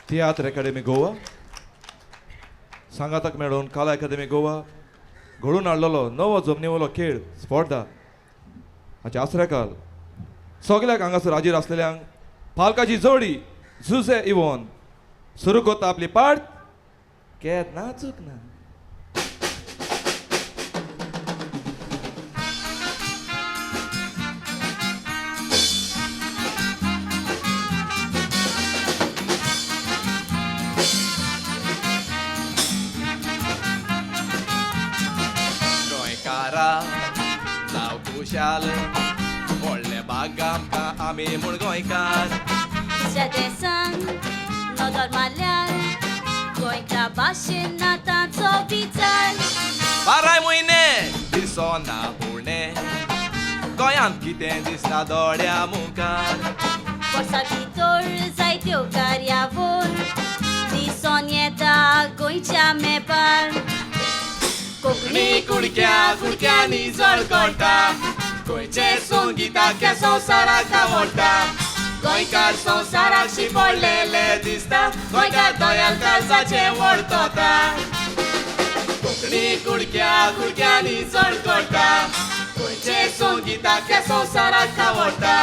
तियात्र अकादेमी गोवा सांगाताक मेळून कला अकादेमी गोवा घडून हाडलेलो नवो जमनीवयलो खेळ स्पर्धा हाच्या आसऱ्याकाल सगळ्याक हांगासर हाजीर आसलेल्यांक पालकाची जोडी जुजे इवोन सुरू करता आपली पार्ट केद ना चूक ना. गोंयकारा जावं खुशाल व्हडले बाग आमकां आमी म्हूण गोंयकार. दुसऱ्या देसान नदर मारल्यार गोंयच्या भाशेन ना तांचो विचार. बाराय म्हयने दिसना उणें गोंयांत कितें दिसता दोळ्या मुखार. वर्सा भितर जायत्यो कार्यावळ दिसोन येता गोंयच्या मेपार. कोंकणी कुडक्या कुडक्यांनी जळकळटा गोंयचें संगीत आख्या संवसाराक आवडटा. गोंयकार संवसाराक शिंपडलेले दिसता गोंयकार दोयाल काळजाचें वळखता. कोंकणी कुडक्या कुडक्यांनी जळकळटा गोंयचें संगीत आख्या संवसाराक आवडटा.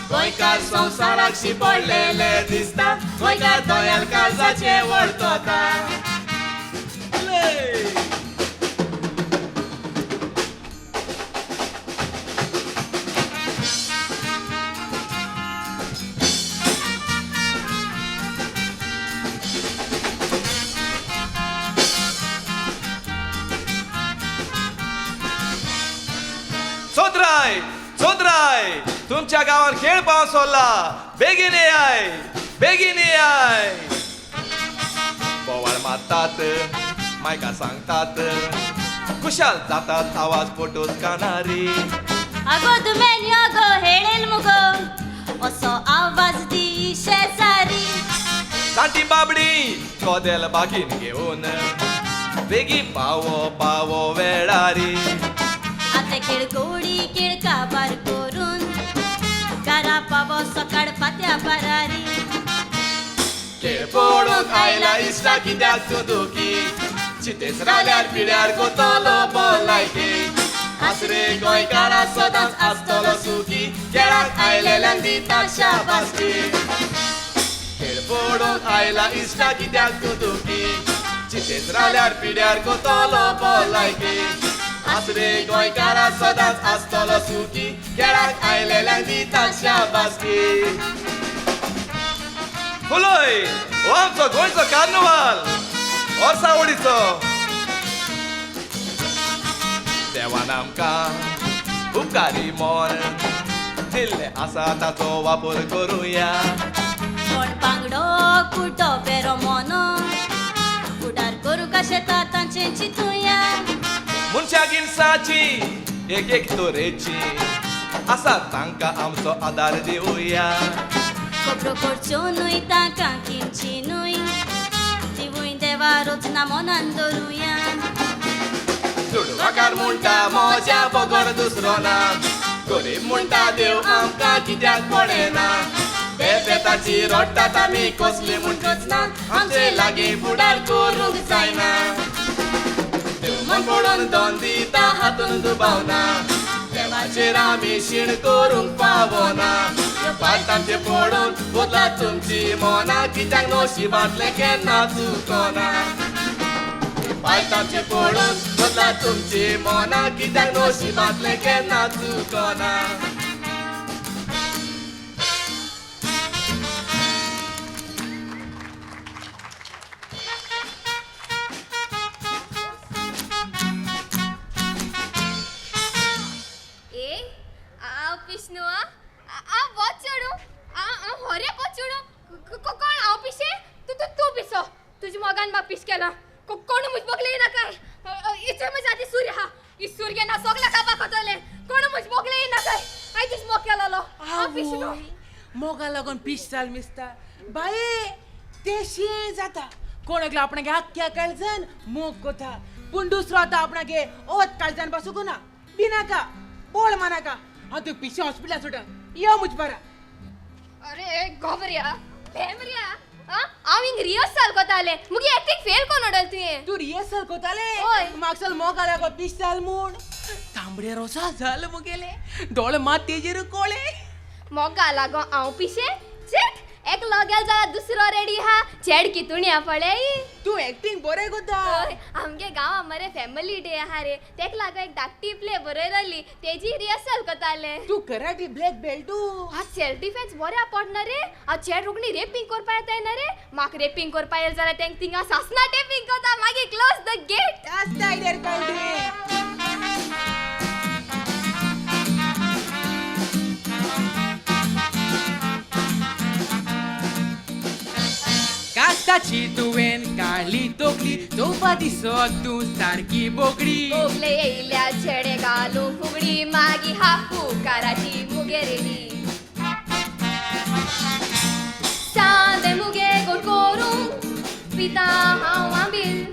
गोंयकार संवसाराक शिंपडलेले दिसता गोंयकार दोयाल काळजाचें वळखता. चोद्राय चोद्राय तुमच्या गांवान खेळ पावस सोडला बेगीन येयाय बेगीन येयाय. बोवाळ मारतात मायका सांगतात खुशाल जातात आवाज फोटोज कानारी. आगो दुमेन गो हेळेल मुगो असो आवाज दी शेजारी. जाणटी बाबडी कदेल बागीन घेवन बेगी पावो पावो वेळारी. आतां खेळ गोडी खेळ काबार करून घरा पावो सकाळ फात्या बारारी. खेळ पळोवंक आयला इश्टा कित्याक तूं दुखी चितेच रावल्यार पिड्यार कोतलो भलायकी. आसरे गोंयकारा सदांच आसतलो सुखी खेळाक आयलेल्यांक दिता शाबासकी. खेळ पळोवंक आयला इश्टा कित्याक तूं दुखी चितेच रावल्यार पिड्यार कोतलो भलायकी. आसरे गोंयकारा सदांच आसतलो सुखी खेळाक आयलेल्यांक दिता शाबासकी. फुलोय हो आमचो गोंयचो कार्निवाल वर्सावळीचो. देवान आमकां उपकारी मन दिल्लें आसा ताचो वापर करुया. कोण बांगडो कुटो बेरो मोनो फुडार करूंक शेता तांचें चिंतुया. मनशा गिनसाची एक एक तरेची आसा तांकां आमचो आदार दिवया. खबरो करच्यो न्हय तांकां किमची न्हय तिवूय देवा रोजना मनान दवरुया. चेडवाकार म्हणटा म्हज्या बगर दुसरो ना गरीब म्हणटा देव आमकां कित्याक पळयना. बेपेताची रडटात आमी कसली म्हणटच ना आमचे लागीं फुडार करूंक जायना. देव मन पळोवन दोन दिता हातून दुबावना देवाचेर आमी शीण करूंक पावना. पाट आमचे पळोवन बदला तुमची मनां कित्याक नशिबांतलें केन्ना चुकना. पाट आमचे पळोवन बदला तुमची मनां कित्याक नशिबांतलें केन्ना चुकना. मोगा लागून पीस जाल मिसता बाये ते शें जाता. कोण एकलो आपणागे आख्ख्या काळजान मोग कोता पूण दुसरो आतां आपणागे ओत काळजान बसूंक ना बिनाका बोळ मानाका. हांव तुका पिशें हॉस्पिटलान सोडटा यो म्हज बारा. अरे गोबऱ्या भेमऱ्या हांव हिंग रिहर्सल कोताले मुगे एक्टिंग फेल कोण ओडल तुवें तूं रिहर्सल कोताले ओय. म्हाका मोग आला गो पीस जाल म्हूण तांबडे रोसा जाल मुगेले दोळे मात तेजेर कोळे मोगा लागो हांव पिशें चेट एकलो गेल जाल्यार दुसरो रेडी हा चेड कितून पळय तूं एक्टिंग बरें कोता हय आमगे गांवां मरे फॅमिली डे आहा रे तेक लागो एक धाकटी प्ले बरयली तेजी रिहर्सल कोताले तूं कराटे ब्लॅक बेल्टू आज सेल्फ डिफेन्स बऱ्या पडना रे आज चेड रोखडी रेपिंग करपा येताय ना रे म्हाका रेपिंग करपा येयल जाल्यार तेंक थिंगा सासना टेपिंग करता मागीर क्लोज the gate आसता आयडियार काडली कास्ताची तुवें काडली तोकली चोवपा दिसत तूं सारकी बोगडी बोगले येयल्या चेडे घालू फुगडी मागी हाफू काराची मुगे रेडी सांदे मुगे गोड करूंक पिता हांव आंबील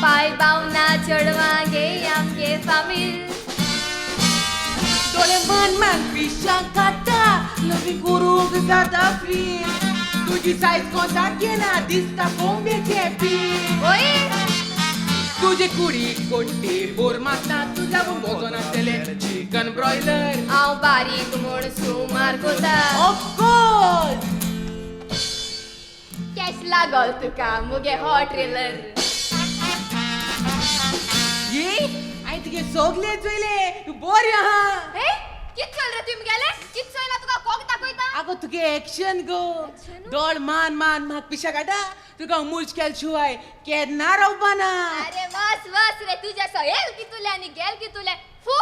पाय बावना चेडवां गे आमगे फामील दोळे मान मान पिशां काडटा लवी करूंक जाता फील तुजी सायज कोताक येना दिसता कोंबेचें पील ओय तुजे कुडीक कोट्टी बोर मारता तुज्या बोजोन आसतलें चिकन ब्रॉयलर हांव बारीक म्हूण सुमार कोता ऑफकोर्स कॅश लागल तुका मुगे हॉट ट्रेलर ये हांवें तुगे सोगले चोयले तूं बरी आहा हे कित चल रे तुमी गेले कित चोयला तुका कोक दाखयता आगो तुगे एक्शन गो Action? दोळ मान मान म्हाका पिशा काडटा तुका मुज केल शिवाय केन्ना रावपा ना अरे बस बस रे तुझ्या सहेल कितुले आनी गेल कितुले फू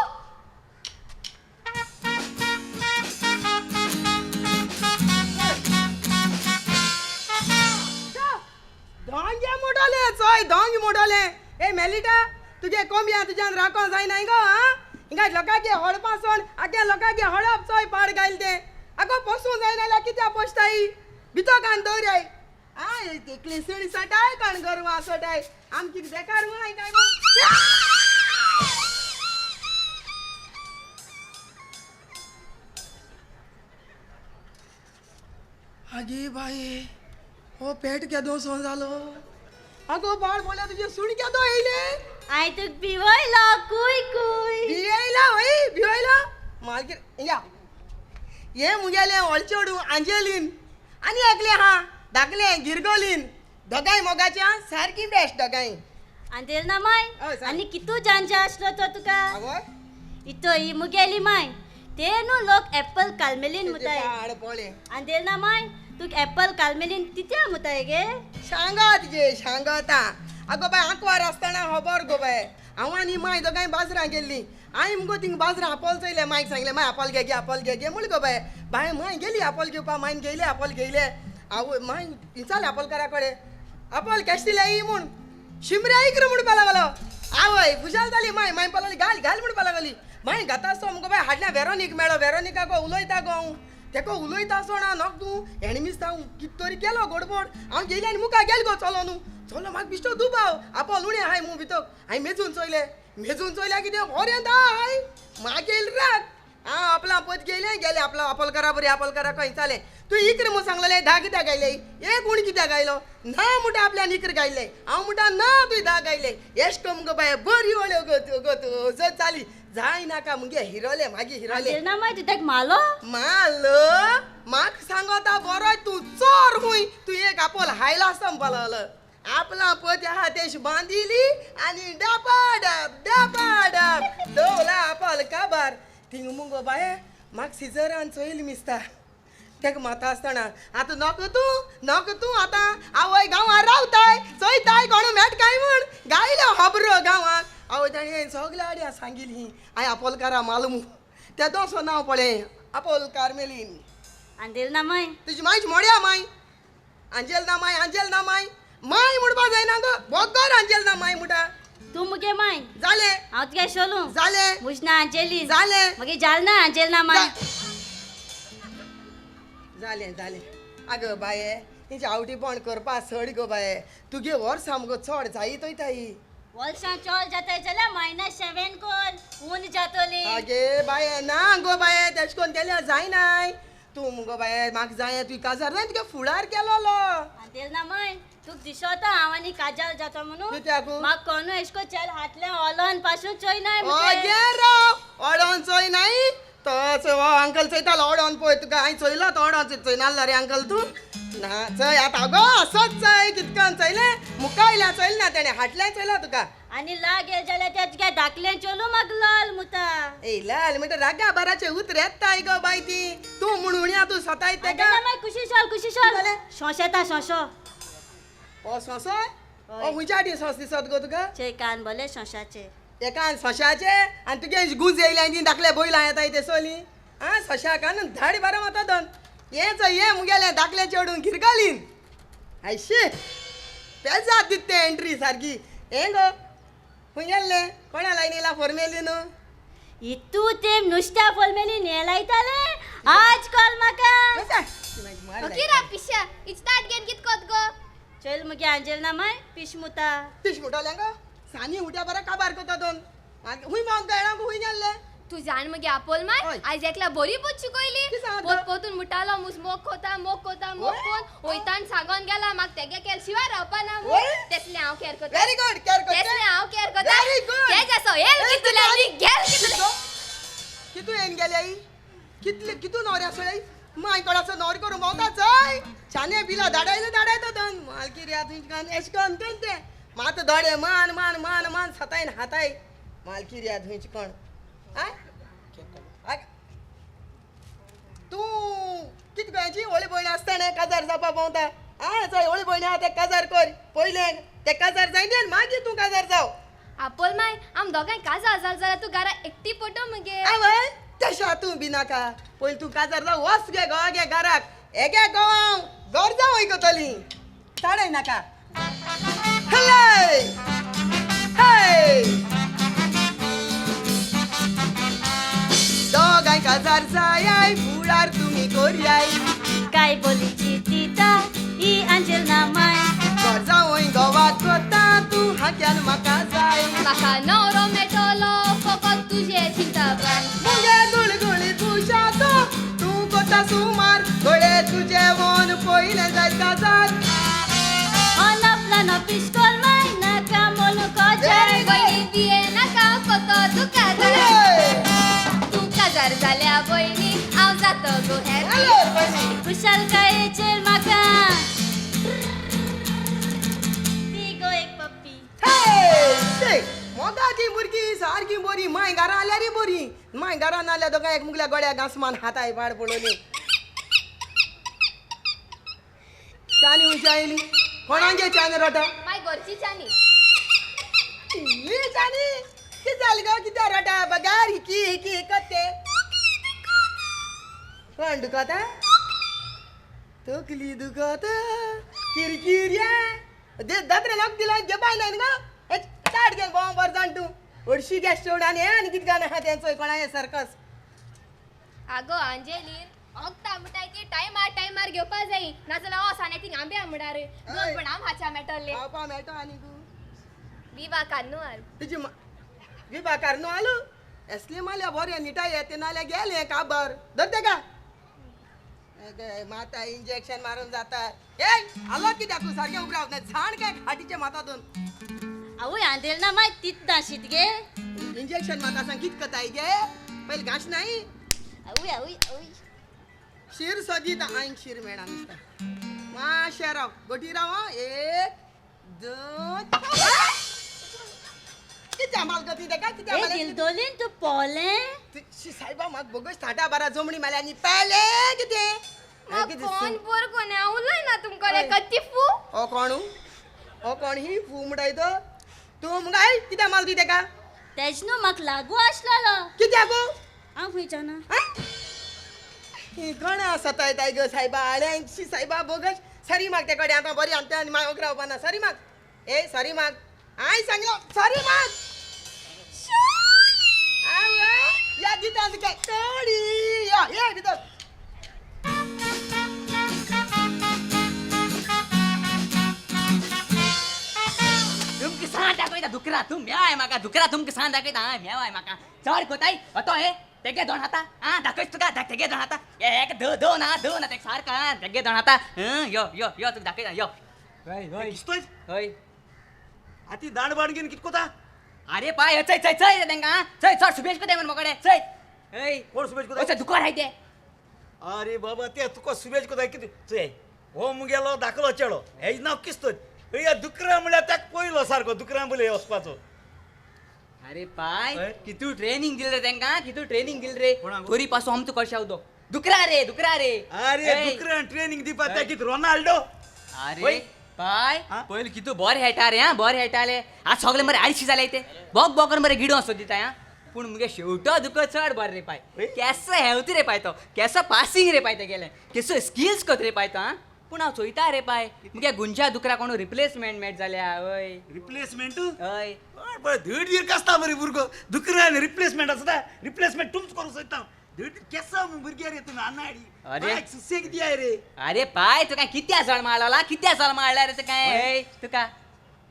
दोंगे मोडोले चोय दोंग मोडोले ए मेलिटा तुगे कोंबिया तुज्यान राखों जायना गो आं हिंगा लोकांगे हळपा सोड आगे लोकांगे हळप चोय पाड घायल तें आगो पोसूं जायना जाल्यार कित्याक पोसताय भितो कान दवराय आं एकली सुणी सोटाय कोण गोरवां सोटाय आमची बेकार हाय काय गो. आगे बाये हो पेट केदो सो जालो आगो बाळ बोल्या तुजे सुण केदो येयले हांवें तुका भिवयलो कुय कुय भिवयला वय भिवयला मागीर या हे मुगेलें व्हडचेडू आंजेलीन आनी एकलें आहा धाकलें गिरगोलीन दोगांय मोगाची आहा सारकी बेस्ट दोगांय आंदेल ना माय हय, सांग. आनी कितू जांजा आसलो तो तुका आवय इतो ही मुगेली माय ते न्हू लोक एप्पल कालमेलीन मुताय पाड पोळे आंदेल ना माय तुका एप्पल कालमेलीन तित्या मुताय गे सांगत गे सांगता आगो बाय आंकवार आसतना खबर गो बाय हांव आनी माय दोगांय बाजरां गेल्लीं हांवें मुगो थिंग बाजरां आपोल चोयलें मायक सांगलें माय आपोल घे गे आपोल घे गे म्हूण गो बाय बाय माय गेली आपोल घेवपा मायन घेयलें आपोल घेयलें आवय माय विचारलें आपोलकारा कडेन आपोल कॅश दिले म्हूण शिमरे इकरा म्हणपा लागलो आवय खुशाल जाली माय माय म्हणपा लागली घाल घाल म्हणपा लागली माय घाता आसतो मुगो बाय हाडल्या वेरोनीक मेळो वेरोनिका गो उलयता गो हांव तेका उलयता आसतना नोक तूं हेणें मिस्ता हांव कित तरी केलो गडबड हांव गेली आनी मुखार गेल गो चलो न्हू चलो म्हाका बिश्टो दुबाव आपोल उणें आहाय मू भितर हांवें मेजून चोयलें मेजून चोयल्यार कितें होरें धा आहाय मागीर राग हांव आपला पत गेलें गेलें आपला आपोल करा बरी आपोल करा खंय चालें तूं इकरा म्हूण सांगलेलें धा कित्याक गायले एक उण कित्याक गायलो ना म्हणटा आपल्यान इकरा गायले हांव म्हणटा ना तुवें धा गायले एश कम गो बाय बरी वळ्यो गो गो जर चाली जाय नाका मुगे हिरोले मागीर हिरोले आंदेल ना माय तूं तेका मालो माल म्हाका सांगता बरो तूं चोर खूंय तूं एक आपोल हायला आसता म्हणपा लागलो आपला पत आहा तेश बांदिली आनी डपाडप डपाडप दवला आपोल काबार थिंग मुगो बाये म्हाका सिजरान चोयल मिसता तेका माता आसतना आतां नोको तूं नोको तूं आतां आवय गांवां रावताय चोयताय कोण मेट काय म्हूण गायलो खबरो गांवांत आवय ताणें सगल्या आड्या सांगिली हांवें आपोलकारा मालूम त्या दोसो नांव पळय आपोल कार्मेलीन आंदेल ना माय तुजी मायच मोड्या माय आंजेल ना माय आंजेल ना माय माय म्हणपा जायना गो बोगर आंजेल ना माय म्हणटा तूं मुगे माय जालें हांव तुगे शोलू जालें मुजना आंजेलीन जालें मागीर जालना आंजेल ना माय जालें जालें आगो बाये तेजी आवटीपण करपा सड गो बाये तुगे वर्सां मुगो चड जायत वयताय वर्सां चोड जाताय जाल्यार -7 कोल ऊन जातोली आगे बाये ना गो बाये तेश कोन केल्यार जायनाय तूं मुगो बाये म्हाका जाय तुवें काजार जाय तुगे फुडार केलोलो आंदेल ना माय तुका दिसता हांव आनी काजाल जाता म्हणून? कित्याक? म्हाका कोणू एशको चेल हातलें ओलोन पासून चोय नाय. ओगे राव, ओडोन चोय नाय तोच हो अंकल चोयतालो ओडोन पळय तुका. हांवें चोयलो तो ओडोन चोय नासलो रे अंकल तूं ना चोय आतां. अगो असोच चोय कितकन चोयलें मुखायल्या चोयलें ना तेणें, हाटल्यान चोयला तुका. आनी लाग येयलें जाल्यार तें तुगे धाकलें चेडूं म्हाका लाल मुता. ए लाल म्हणटा रागा बाराचे उतर येताय गो बाय ती. तूं म्हणून तूं सताय तेका. मागीर खुशी शाल खुशी शाल सोंशेता सोंसो. ओ सोंसो? ओ खंयच्या आटी सोंस दिसत गो तुका? चोय कान भोले सोंशाचे. एकान सोंशाचे आनी तुगे गुंज येयले आनी ती धाकले बैलां येताय ते सोली. आं सोंशा कान धाड बारा माता दोन हें चोय हें मुगेलें धाकलें चेडून गिरगालीन आयशे पेजाद दित तें एंट्री सारकी. हें गो खंय गेल्लें? कोणा लायन येयला फोर्मेली न्हू? इतू तेम नुस्त्या फोलमेली न्हें लायताले आज कॉल म्हाका. अकिरा पिश्या इचताट घेन कित कोत गो? चल मुगे आंजेल ना माय पीश मुता. पीश मुटालें गो सानी उठ्या बरा काबार कोता दोन हुंय मावंक जायना हुंय गेल्लें. तूं जाण मगे आपोल माय आयज एकला बरी पूत शिकयली. पोत पोतून मुटालो मुस मोग कोता मोग कोता मोग कोन वयतान सांगोन गेला म्हाका तेगे केल शिवाय रावपा ना. तेसलें हांव केअर कोता. व्हेरी गुड केअर कोता. तेसलें हांव केअर कोता. Very good. तेज आसो येल कितू लागली गेल कितू कितू येन गेले आई कितले कितू नवरे आसले माय कोणाचो नवर करून भोंवता चोय छाने बिला धाडायले धाडायतो दोन मालकी रे तुंय कान एश कोन कोन ते मात दोडे मान मान मान मान सतायन हाताय मालकी रे तुंयची कोण आय तूं कित गोंयची होळी भयण आसतना काजार जावपा भोंवता. आं चोय होळी भयणी आहा ते काजार कर पयलें ते काजार जायना मागीर तूं काजार जाव. आपोल माय आम दोगांय काजार जाल जाल्यार तूं घरा एकटी पडटो मगे. आवय तशें तूं बी नाका पयलीं तूं काजार जाव वच गे गोवा गे घराक एगे गोवा हांव घर जावं वयतली ताडय नाका. हले हे दोगांय काजार जाय फुडार तुमी कोरयाय. काय बोलीची तिता ही आंजेल ना माय. घर जावंय गोवाक कोता तूं हाक्यान म्हाका जाय. म्हाका नवरो मेळटलो फकत तुजें चिंता बाय. मुगे गुळगुळी पुशाचो तूं कोता सुमार गोळे तुजे वोन पयलें जाय काजार. अनपलानो पिस्कोल माय नाका मोलू कोजाय. भयणी बिये नाका कोतो तूं काजार. तूं काजार जाल्या भयणी हांव जातो गो हॅपी. खुशालकायेचेर म्हाका ती गो एक पप्पी. मोगाची भुरगीं सारकी बरी माय घरा आल्यार बरी माय घरा नाल्यार दोगांय एक मुगल्या गोड्या घांसमान हाताय पाड पडोली. चानी उंची आयली कोणागे चानी रोटा? माय घरची चानी. ही चानी कितें जालें गो कित्याक रोटा बगार हिकी हिकी हिकत ते कोण दुखता तकली दुखता किरकिऱ्या दात्रे लोक दिला जेबाय नाय गो ताट घे गोवा बर जाण तूं हरशी गॅस चोड आनी हें आनी कितें गाणें आहा तें चोय कोणा हें सर्कस. आगो अंजलीन ओगता म्हणटाय ती टायमार टायमार घेवपा जाय नाजाल्यार वच आनी थिंग आंब्या म्हणटार दोन पण आम हाच्या मेळटले खावपा मेळटा आनी तूं विवा कार्नुवाल तुजी विवा कार्नुवाल एसली माल्या बरें निटाय येते नाल्यार गेलें काबर धर तेका माता इंजेक्शन मारून जाता. ए आलो कित्याक तूं सारकें उबें रावता झाड काय खाटीचें माता दोन. आवय आंदेल ना माय तीत दाशीत गे. इंजेक्शन माता सांग कित कोताय गे पयलीं घांस नाय. आवय आवय आवय शीर सोदीत आंग शीर मेळना दिसता. मातशें राव गोटी राव. आं एक दोन कित्या माल गती तेका कित्या माल दिलदोलीन तूं पोलें सायबा म्हाका बोगस थाटा बारा जमणी मारल्या आनी पेले कितें कोण बोर कोण हांव उलयना तुमकां कत्ती फू. ओ कोण ओ कोण ही फू म्हणटाय तो तूं मुगे I कित्या माल ती तेका तेज न्हू म्हाका लागू आसलेलो. कित्याक हांव खंयच्यान ही कोण सतायताय गो सायबा आळ्यांची सायबा बोगस सरी माग ते कडेन आतां बरी आमच्या आनी मागीर रावपा ना. सरी माग ए सरी माग हांवें सांगलो सरी माग. या दिता तुका तोडी या ये भितर. तुमकां सांग दाखयता दुकरा तूं मेवाय म्हाका दुकरा तुमकां सांग दाखयता. हां मेवाय म्हाका चड कोताय अतो हे तेगे दोन हाता. आं दाखयच तुका तेगे दोन हाता एक दोन आहा दोन आहा तेका सारको. आं तेगे दोन हाता. यो यो यो तुका दाखयता यो. हय हय किस्तोच हय आती दांड बाण घेवन कित कोता? अरे पाय चय चय चय तेंका चय चड सुबेश कोताय म्हण मोकडे चय. हय कोण सुबेश कोताय? अच्छा दुकर हाय ते. अरे बाबा ते तुका सुबेश कोताय कितें? चय हो मुगेलो धाकलो चेडो हेज नांव किस्तोच. हय दुकरा म्हळ्यार ताका पयलो सारको दुकरा बोले वचपाचो. अरे पाय कितू ट्रेनिंग दिल रे तेंका, कितू ट्रेनिंग दिल रे. तरी पासून आमचो कशा उदो दुकरा रे दुकरा रे. अरे दुकरा ट्रेनिंग दिवपा त्या कित रोनाल्डो. अरे पाय पयलीं कितू बरें खेळटा रे. हा बरें खेळटाले. आज सगळे मरे आळशी जाले ते बोक बोकर मरे गिडो असो दिता. हा पूण मुगे शेवटो दुकर चड बरें रे पाय. केसो हेल्थी रे पाय तो, केसो पासिंग रे पाय तेगेलें, केसो स्किल्स कोत रे पाय तो. हा पूण हांव चोयता रे पाय मुगे गुंजा दुकरा कोण रिप्लेसमेंट मेळट जाल्या. हय रिप्लेसमेंट? हय पळय धीड धीर कसता मरे भुरगो दुकरा रिप्लेसमेंट आसता. रिप्लेसमेंट तुमच करूंक सोदता. धीड केसो भुरगे रे तूं नानाडी. अरे सुसेग दियाय रे. अरे पाय तुका कित्या जळ मारला, कित्या जळ मारला रे तुका? हय तुका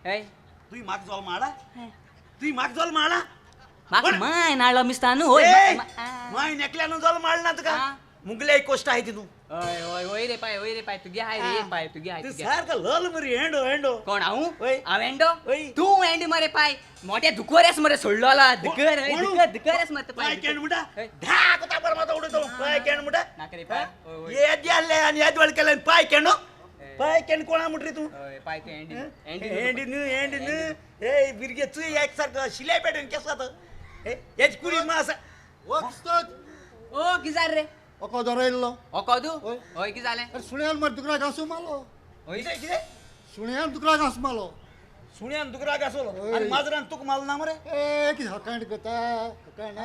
हय तुई म्हाका जळ मारला? तुई म्हाका जळ मारला? म्हाका माय नाडलो मिस्ता न्हू. हय माय एकल्यान जळ मारना तुका. मुगले कोश्ट आहे ती तूं. हय हय हय रे पाय, हय रे पाय तुगे हाय रे पाय, तुगे हाय. तूं सारको लल मरे हेंडो हेंडो. कोण हांव? हांव हेंडो? तूं हेंडी मरे पाय. मोठ्या दुकोरेस मरे सोडलोला दुकर दुकरेस मरे पाय. केंड मुटा धा कोता पर माता उडयतो पाय केंड मुटा नाका रे पाय. ये द्याले आनी येद वेळ केले पाय केंडो. पाय केंड कोणा मुट रे तूं? पाय तूं हेंडी हेंडी न्हू हेंडी न्हू. ए भुरगे तूं एक सारको शिले पेटून केसो जाता. हेच कुडी मा आसा. ओ किस्तोच ओ किजार रे? ओको दरो इल्लो. ओको तू? हय कितें जालें? अरे सुण्यान मरे दुकरा घांसू मारलो. हय कितें कितें? सुण्यान दुकरा घांस मारलो. सुण्यान दुकरा घांसलो आनी माजरान तुका मारलो ना मरे? ए कितें हकाण करता हकाण.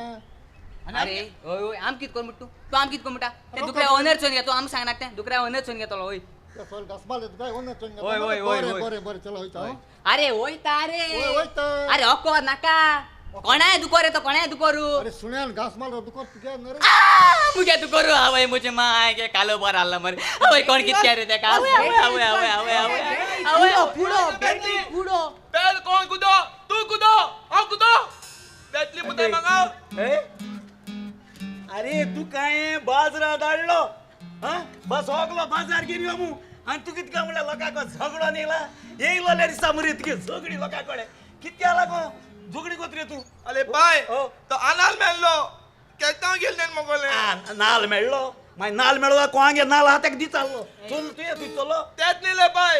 अरे हय हय आम कितें कर म्हणटा तूं? तूं आम कितें कर म्हणटा? तें दुकरा ओनर चोवन घे. तूं आमकां सांगनाका तें दुकरा ओनर चोवन घेतलो. हय घांस मारले दुकरा ओनर चोवन घेतलो. हय हय हय बरें बरें चलो वयता. अरे वयता रे वयता. अरे ओको नाका कोणाय दुकोर येतो कोणाय दुकोरू. अरे सुण्यान घास मारलो दुकोर तुगे न्हू रे. मुगे दुकोरू आवय म्हजे my गे कालो बरो आहलो मरे. आवय कोण कितक्या रे तेका. आवय आवय आवय आवय आवय आवय पुडो पुडो पेल कोण कुदो? तूं कुदो हांव कुदो बेतली मुताय म्हाका. अरे तूं कांय बाजरा धाडलो बस सगलो बाजार घेवन यो मू आनी तूं कितक्या म्हणल्यार लोकांक झगडो येयला येयलो जाल्यार दिसता मरे तुगे झगडी लोकां कडेन कितक्या लागो झगडी कोत रे तूं. अरे बाय तो आनाल मेळ्ळो केतां गेले मगोले. नाल मेळ्ळो मागीर नाल मेळ्ळो कोणागे नाल आहा तेका दितालो. चल तुवें तूं चलो तेच न्ही बाय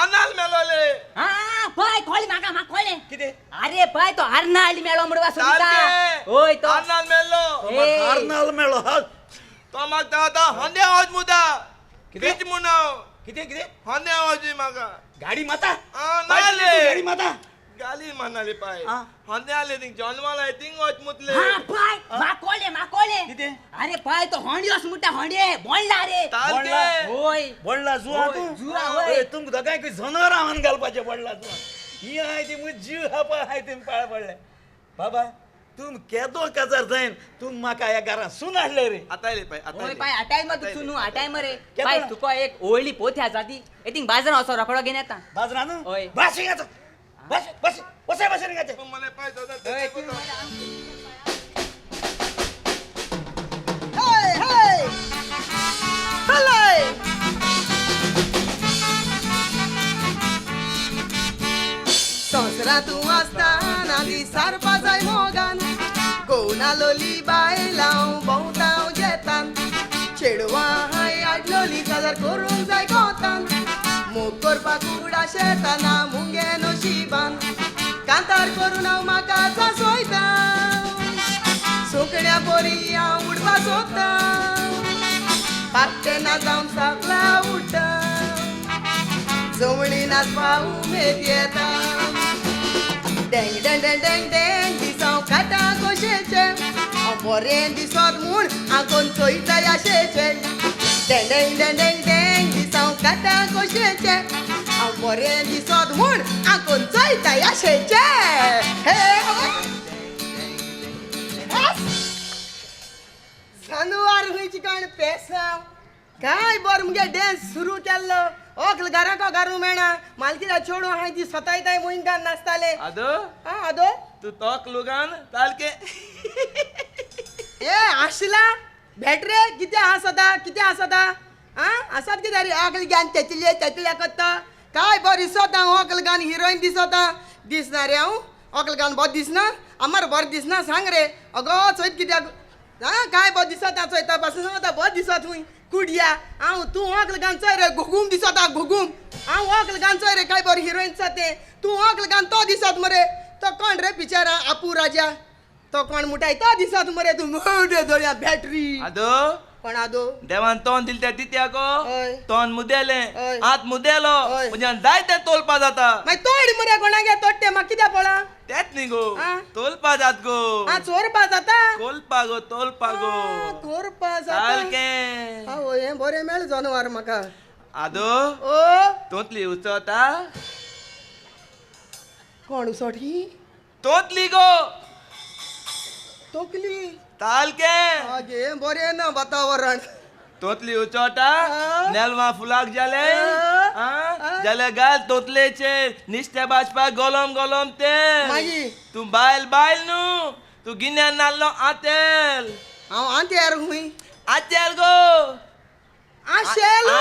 आनाल मेळोले. आं बाय कळ्ळें म्हाका म्हाका कळ्ळें कितें? अरे बाय तो आर्नाल्ड मेळ्ळो म्हणून सोदता. हय तो आर्नाल्ड मेळ्ळो. आर्नाल्ड मेळ्ळो तो म्हाका आतां होंड्या वच मुता कितें म्हूण हांव कितें कितें होंड्या वच म्हाका गाडी माता नाले गाडी माता गाली मारनाले पाय होंडे आले थिंग जॉनवाला थिंग वच मुतले. हां पाय म्हाका कळ्ळें म्हाका कळ्ळें कितें? अरे पाय तो होंड्योस मुटा होंडे बोंडला रे. होय बोंडला जुआ तूं जुआ. होय तुमकां दोगांयकूय जनावरां हांवें घालपाचें बोंडला जुआ. ही आहाय ती म्हजी जीव हापा आहाय तुमी पाळ पडले. बाबा तुम केदो काजार जायन तूं म्हाका ह्या घरांत सून हाडले रे. आतां येयले पाय आतां होय पाय आतां मरे तूं न्हू आतां मरे पाय. तुका एक व्हडली पोथी आसा ती थिंग बाजारान वचो रोकडो घेवन येता. बाजारान? हय बस हिंगाचो बस बस बसाय बस हिंगाचे. मला पाय दादा. हे हे हले संवसारांत तूं आसतना दिसारपा जाय मोगान गोवनालोली बायलां भोंवता जेतान चेडवां हांय आडलोली काजार करूंक जाय कोतान मोग करपाक उडा शेताना मुगे नशिबान कांतार करून हांव म्हाका जासोयता सुकण्या परी हांव उडपा सोदता पाकटे ना जावन साकला उडटा जवळी नाचपा उमेद येता डेंग डेंग डेंग डेंग डेंग दिसांव काटा कोशेचे हांव बरें दिसत म्हूण हांव कोण चोयता आशेचे डेंग डेंग डेंग डेंग डेंग दिसांव काटा कोशेचे हांव बरें दिसत म्हूण हांव कोण चोयता आशेचे. हे जानवर खंयची काण पेसांव काय बरें मुगे डॅन्स सुरू केल्लो. ओकल घराको घारू मेळना मालकीला चेडूं आहाय ती सतायताय मोहिंकान नाचताले. आदो आं आदो तूं तोक लुगान सारकें. ए आशिला भेट रे कितें आसा कितें आसा आं आसात कितें रे आगले ज्ञान तेचले तेचले करता काय बरें दिसता व्हंकल गान हिरोईन दिसता दिसना रे हांव व्हंकल गान बरें दिसना आमार बरें दिसना सांग रे अगो चोयत कित्याक आं काय बरें दिसता चोयता पासून सांगता बरें दिसत खूंय कुडया हांव तूं व्हंकल गान चोय रे घुगूम दिसता घुगूम हांव व्हंकल गान चोय रे काय बरें हिरोईन दिसता तें तूं व्हंकल गान तो दिसत मरे तो कोण रे पिक्चरां आपू राजा तो कोण मुठाय तो दिसत मरे तूं मोटे दोळ्या बॅटरी आदो कोण आदो देवान तोंड दिल त्या तित्याको हय. तोंड मुदेलें हय. हात मुदेलो हय. म्हणजे जायते तोलपा जाता मागीर तोड मरे कोणागे तोडटे म्हाका कित्याक पळा तेच न्ही गो आ. तोलपा जात गो आं चोरपा जाता कोलपा गो तोलपा गो कोरपा जाता सारकें आवय हें बरें मेळ्ळें जनवार म्हाका आदो ओ तोंतली उचोता कोण उसोट ही तोंतली गो तोकली तालकें आगे बरें ना वातावरण तोतली उचोटा आ. नेलवा फुलाक जाले आ. आ? जाले घाल तोतलेचेर निस्ते भाजपाक गोलम गोलम तेल मागीर? तूं बायल बायल न्हू तूं गिन्यान नाल्लो आतेल हांव आंत्यार खूंय आतेल गो आशेल आ.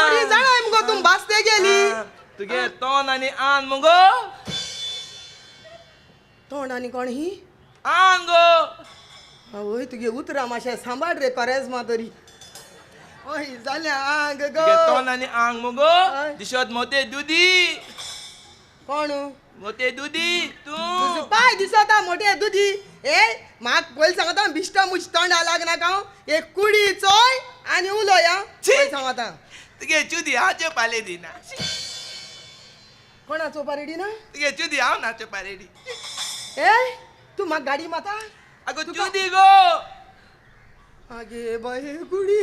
बरी जाणाय मुगो तूं भासते गेली आ, तुगे तोंड आनी आन मुगो तोंड आनी कोण ही आन गो आवय तुगे उतरां मातशें सांबाळ रे कोरेज्मा तरी ओय जालें आंग गो तुगे तोंड आनी आंग मुगो हय. दिशोत मोते दुदी कोण मोते दुदी तुजो तूं पाय दिसता मोटे दुदी ए म्हाका पयलीं सांगता बिश्टो मुज तोंडा लागनाका हांव एक कुडी चोय आनी उलोय आं छी. पयलीं सांगता तुगे चुदी हांव चोवपा रेडी ना कोणा चोवपा रेडी ना तुगे चुदी हांव ना चोवपा रेडी ए तूं म्हाका गाडी माता अगो चुदी गो आगे बाये कुडी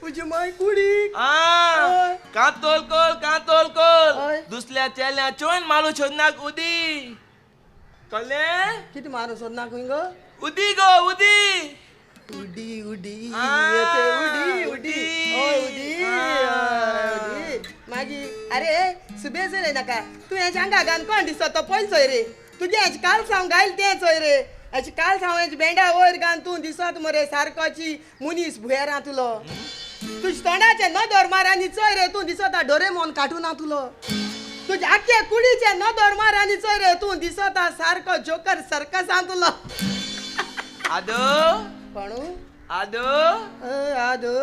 तुजी माय कुडी आ हय. कातोल कोल कातोल कोल हय. दुसऱ्या चेल्या चोयन मारू सोदनाक उदी कळ्ळें कितें मारू सोदना खंय गो उदी गो उदी उडी उडी आ, येते उडी उडी उडी. हय उडी आ. हय, उडी मागीर अरे सुबेज नाका तूं हेच्या आंगा घान कोण दिसता तो पयलीं चोय रे तुजें हेजें काल सावन घायल तें चोय रे हेजें काल सावन हेजें बेंडा वयर घान तूं दिसत मरे सारकोची मनीस भुयेरां तुलो तुज्या तोंडाचें नदर मार आनी चोय रे तूं दिसता डोरेमोन काटूना तुलो तुज्या आख्खे कुडीचें नदर मार आनी चोय रे तूं दिसता सारको जोकर सर्कसान तुलो आदो कोणू आदो आदो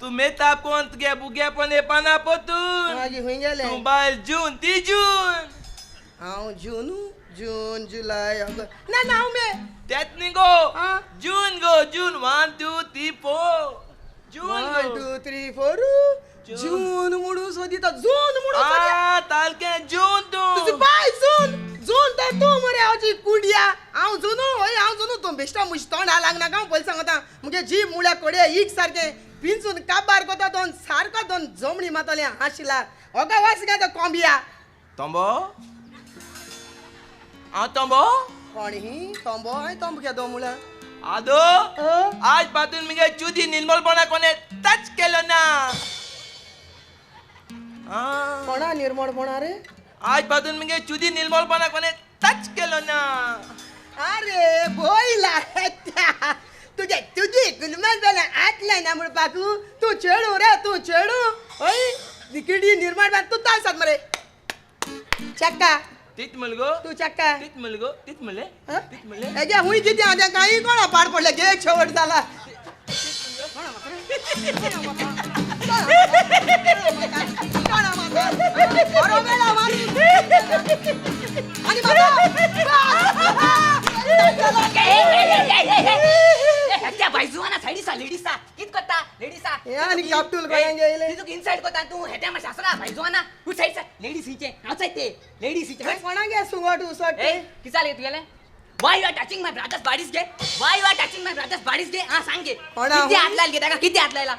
तूं मेता कोण तुगे भुरगेपण येपाना पोतून मागीर खंय गेले तूं बायल जून ती जून हांव जून जून जुलय ऑगस्ट ना ना हांव मे तेच न्ही गो आ? जून गो जून 1 2 3 4 जून 1 गो 2 3 4 जून म्हणून सोदिता जून म्हणून सोदिता आ तालकें जून तुजी तूं बाय जून जून तर तूं मरे हांवची कुडया हांव जुनू हय हांव जुनू तूं बेश्टो मुज तोंडा लागनाका हांव पयलीं सांगता मुगे जीब मुळ्या कोडये एक सारकें पिंजून काबार कोता दोन सारको दोन जमणी मातले हांशिला ओगा वास गे तो कोंबिया तंबो हांव तंबो कोण ही तोंबो हांवें तोंबो केदो मुळ्या आदो आज पातून मुगे चुदी निर्मलपणा कोणे टच केलो ना आ, कोणा निर्मळपणा रे आज पातून मुगे चुदी निर्मलपणा कोणे टच केलो ना अरे बोयला तुझे तुझी गुलमन जाल्या आतल्या ना म्हणपाक तूं चेडू रे तूं चेडू हय निकिडी निर्माण तूं तास मरे चक्का तीच मुलगो तूं चक्का तीच मुलगो तीच मुले हं? तीच मुले एगे हुंय कितें आं तें कांय कोणा पाड पडलें गे शेवट जाला बरो मेळा मारून. आनी म्हाका त्या बायजुवाना सायडीसा लेडीसा कित करता लेडीसा हे आनी कापटूल गोंयांक येयले. तुका इनसाइड करता तूं हेट्या मातशें आसना बायजुवाना तूं सायड लेडीज हिचे हांव ते लेडीज हिचे कोणागे सुंगट उसट ए कितें जालें तुगेलें Why you are touching my brother's bodies गे? Why you are touching my brother's bodies गे? हा सांग गे. कोणा किती हूं? हात लायल गे ताका किती हात लायला?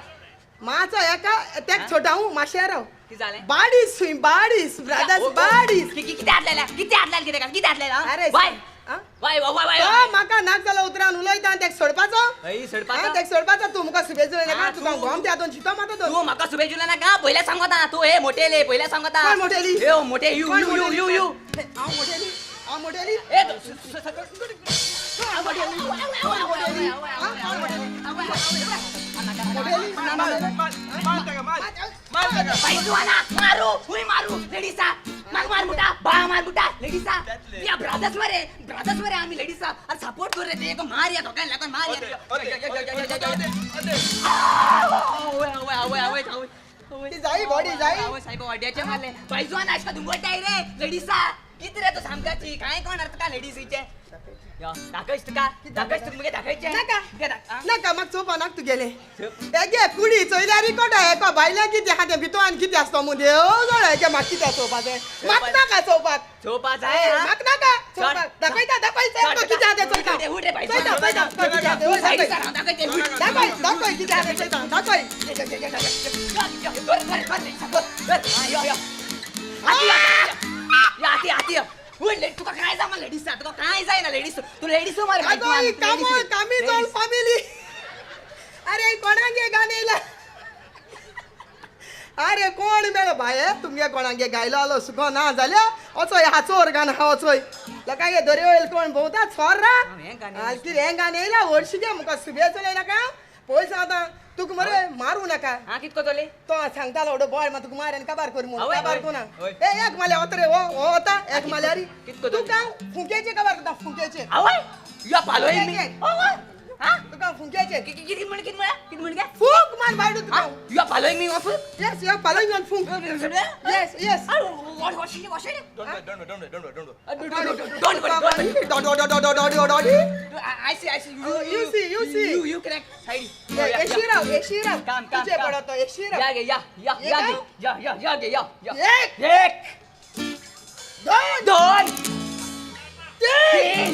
माचो एका तेक छोटाऊ माशे राव कितें जालें? बाडीस सुई बाडीस ब्रदर्स बाडीस किती हात लायला? किती हात लायल गे ताका? किती हात लायला? अरे, Why? Ah? Why why why why? तो म्हाका नाक जालो उतरान उलयता आनी तेक सोडपाचो हय सोडपाचो? आं, तेक सोडपाचो तूं मुका सुबेज नाका आ, तुका तूं- गोम त्या दोन चितो माता दोन तूं म्हाका सुबेजुला नाका पयल्या सांगता तूं हे मोटेले पयल्या सांगता कोण मोटेली? हे मोठे you कोण you you मोटेली? You you हांव मोटेली हांव मोटेली ए कोण मोटेली कोण मोटेली आं, कोण मोटेली मोटेली ना मार मोटेली मार मार ताका मार मार ताका. पैजवाना मारू हुई मारू लेडीसा माग मार मुटा बा मार मुटा लेडीसा या ब्रदर्स मरे ब्रदर्स मरे आम्ही लेडीसा अरे सपोर्ट कर रे ते मार या दोघांना लागून मार या. ती जाई बॉडी जाई. साहेब वाड्याचे मारले पैजवाना अशा दुंगोटाय रे लेडीसा किती रे तो सामकाची काय कोण अर्थ का लेडीसीचे दाखयच तुका दाखयच तुका मुगे दाखयचे नाका नाका म्हाका चोवपा नाका तुगेले हेगे कुडी चोयल्यार कोटा हेका भायल्या कितें आहा तें भितर आनी कितें आसता मुं देव जाणा हेगे म्हाका कितें चोवपाचें म्हाका नाका चोवपाक चोवपा जाय म्हाका नाका चोवपाक दाखयता दाखयता कितें आहा तें चोयता चोयता चोयता कितें आहा तें दाखय दाखय कितें आहा तें चोयता दाखय. आती आती तुका काय जाय लेडीज तुका काय जाय ना लेडीज तू लेडीज मार. कामी चल फॅमिली. अरे कोणागे गाणें येयला अरे कोण मेळो बाये तुमगे कोणागे गायलो आलो सुको ना जाल्यार वचोय हा चोर गाणो हा वचोय लोकांगे दर्या कोण भोंवता चोर रा कितें हें गाणें येयला हरशीं गे मुखार सुबे चलय नाका पयस आतां तुका मरे मारूं नाका. कितको चोले तो सांगतालो एवढो बॉय मा तुका मार आनी काबार कर म्हूण काबार कोना ए एक माल्या वता रे हो वता एक माल्यारी तुका फुंकेचे काबार करता फुंकेचे. आवय या पालोय मी तुका फुंकेचे किती म्हण किती म्हण किती म्हण काय फुंक मार बायडू तुका या पालोय मी फुंक. येस या पालोय मी फुंक. Yes yes. What what what don't don't don't don't don't don't don't. I see I see you see you see you you correct side. एशिराव एशिराव काम काम तुझे पडतो एशिराव. या गे या या या गे या या या गे या या. एक एक दोन दोन तीन.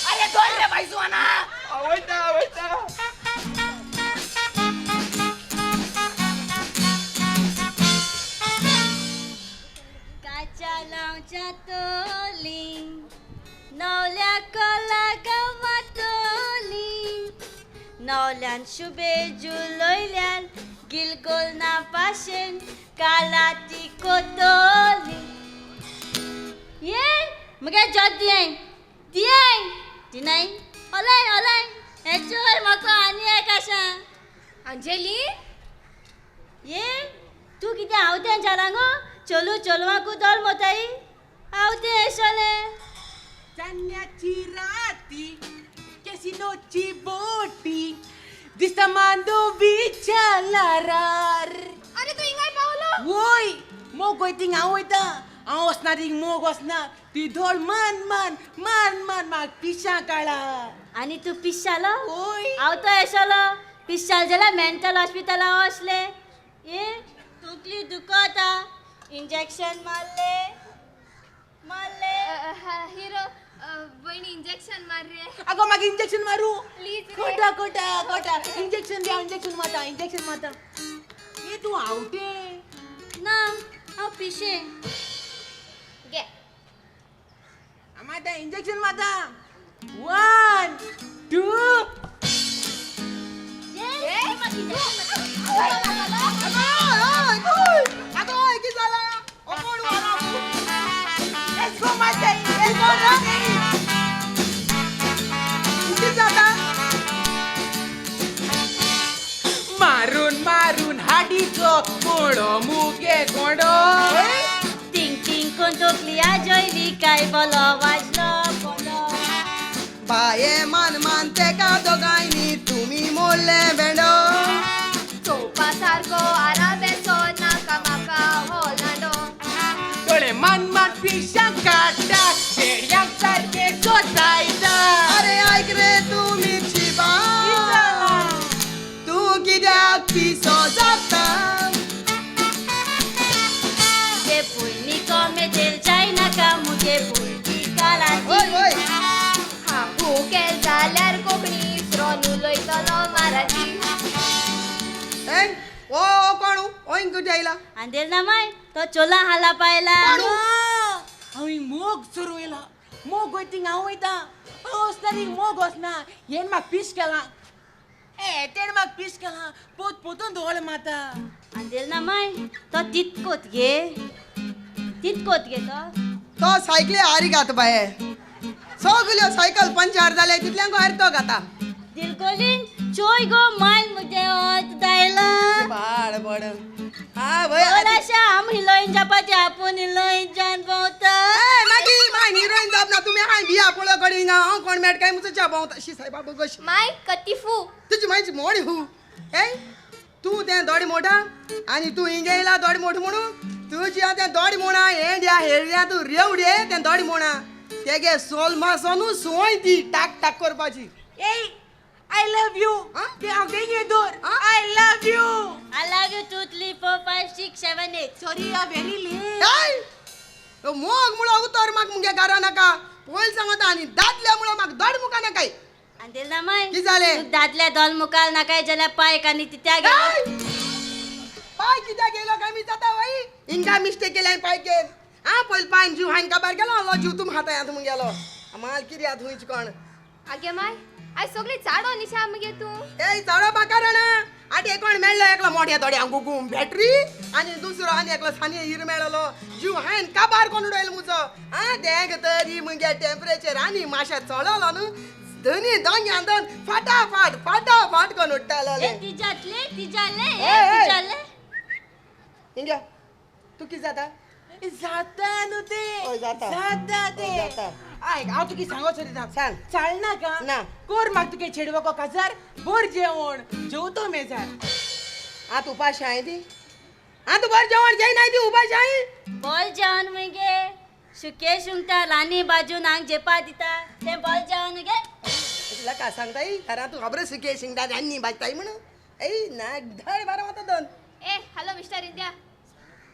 अरे दोन रे भाई सुहाना. आवयता आवयता. काच्या लावच्या तोली नवल्या कोला गमातोली नवल्यान शुभे जुलयल्यान गिलगोल ना पाशेन कालाती कोतोली. ये मगे जत दियाय दियाय दिनाय ओलाय ओलाय हे चोय म्हाका आनी एक आशा. अंजली ये तूं कितें हांव तें जालां गो चलू चलवाकू दल मोताई हांव तें येसलें. चान्न्याची राती कॅसिनोची बोटी दिसता मांडोवीच्या लारार. अरे तूं हिंगाय पावलो? वय मोग वय थिंग हांव वयता हांव वचना थिंग मोग वचना ती धोल मान मान मान मान म्हाका पिशां काळा. आनी तूं पिशालो? वय हांव तो येसलो पिशाल जाल्यार मेंटल हॉस्पिटला वसले. ये तकली दुखता इंजेक्शन मारले मारले. हिरो बहिणी इंजेक्शन मार रे. अगो म्हाका इंजेक्शन मारू प्लीज. कोटा कोटा कोटा इंजेक्शन द्या इंजेक्शन मारता इंजेक्शन मारता. ये तूं आवटे ना हांव पिशें. घे मारता इंजेक्शन मारता. 1 2. आगो कितें जालां कोण Let's go मारता let's go रा. कितें जाता? मारून मारून हाडीचो कोणो मुगे कोणो. टिंग टिंग कोण तकली आजयली काय बोलो वाजलो बोलो. बाये मान मान तेका दोगांयनी तुमी मोडले भेंडो. चोवपा सारको आरा बेसो नाका म्हाका हो लांडो. डोळे मान मान पिशां काडटा चेड्यांक सारकें सोदायता. अरे आयक रे तूं मिरची बा तूं कित्याक पिसो जाता? मुगे पयलीं कॉमेदेल जायनाका मुगे पयलीं काळाची. वय वय हांव केल जाल्यार कोंकणी स्रोन उलयतलो मराठी. ए ओ कोण ओय कुठे आयला? आंदेल ना माय तो चोला हाला पायला. हांवें मोग सुरू येयला मोग वय थिंग हांव वयता हांव वचना थिंग मोग वचना हेण म्हाका पीश केलां ए तेणें म्हाका पीश केलां पोत पोतून धोळ मारता. आंदेल ना माय तो तितकोत गे तितकोत गे तो तो सायकली हारी घात बाये सगल्यो सायकल पंचार जाले तितल्यांक हारी तो घाता. दिलकोलीन चोय गो मायल मुझे ओत दायला पाड पड हा भय बोलाशा आम हिरोईन जापाची आपून हिरोईन जान भोंवता मागीर माय हिरोईन जाप ना तुमी हांव बिया पळो कडेन हिंगा हांव कोण मेट काय मुजो च्या भोंवता शी सायबा बगशी माय कतिफू तुजी मायची मोड हू ए तूं तें दोड मोठा आनी तूं हिंगे येयला दोड मोठ म्हणून तुजी तें दोड मोणा हेंड्या हेड्या तूं रेवडे तें दोड मोणा तेगे सोल मासोनू सोय ती टाक टाक करपाची ए I love you ते हांव देंगे दोर I love you I love you 2 3 4 5 6 7 8 sorry you are very late ए मोग मुळो उतर म्हाका मुगे घरा नाका पयलीं सांगता आनी दादल्या मुळो म्हाका दोड मुखा नाकाय आनी दिल ना माय कितें जालें? तूं दादल्या दोल मुखार नाकाय जाल्यार पायक आनी तित्या गेलो पाय कित्याक गेलो काय मी जाता बाई हिंगा मिस्टेक केली हांवें पाय केल आं पयलीं पायन जीव हांवें काबार गेलो लो जीव तुम हातांत मुगेलो माल कित्याक थंयच कोण आगे माय आयज सगळी चाडो निशा मगे तूं ए चाडो बाकार ना आनी कोण मेळ्ळो एकलो मोठ्या थोड्या गुगूम बॅटरी आनी दुसरो आनी एकलो सानी हिर मेळलो जीव हांवें काबार कोण उडयलो मुजो आं देंग तरी मुगे टेम्परेचर आनी मातशें चडलो न्हू धनी दोंग्यान दोन फाटाफाट फाटाफाट कोण उडटालो ए तिजातले तिजाले ए, ए ए. तिजाले हिंग्या तूं कितें जाता जाता न्हू ते हय, जाता. जाता ते हय, जाता. आयक हांव तुका सांगो सोदिता सांग. चालना का ना. कोर म्हाका तुगे चेडवाको काजार बोर जेवण जेवतो मेजार आतां उपाशी हांवें ती आतां बरें जेवण जेयनाय ती उपाशी हांवें बोल जेवण मुगे सुके सुंगटा रानी बाजून हांग जेपा दिता तें बोल जेवण मुगे तुला काय सांगताय घरात तू खबर सुके शिंगटा रान्नी भाजताय म्हणून ऐ ना धड बारा वता दोन ए हॅलो मिस्टर इंद्या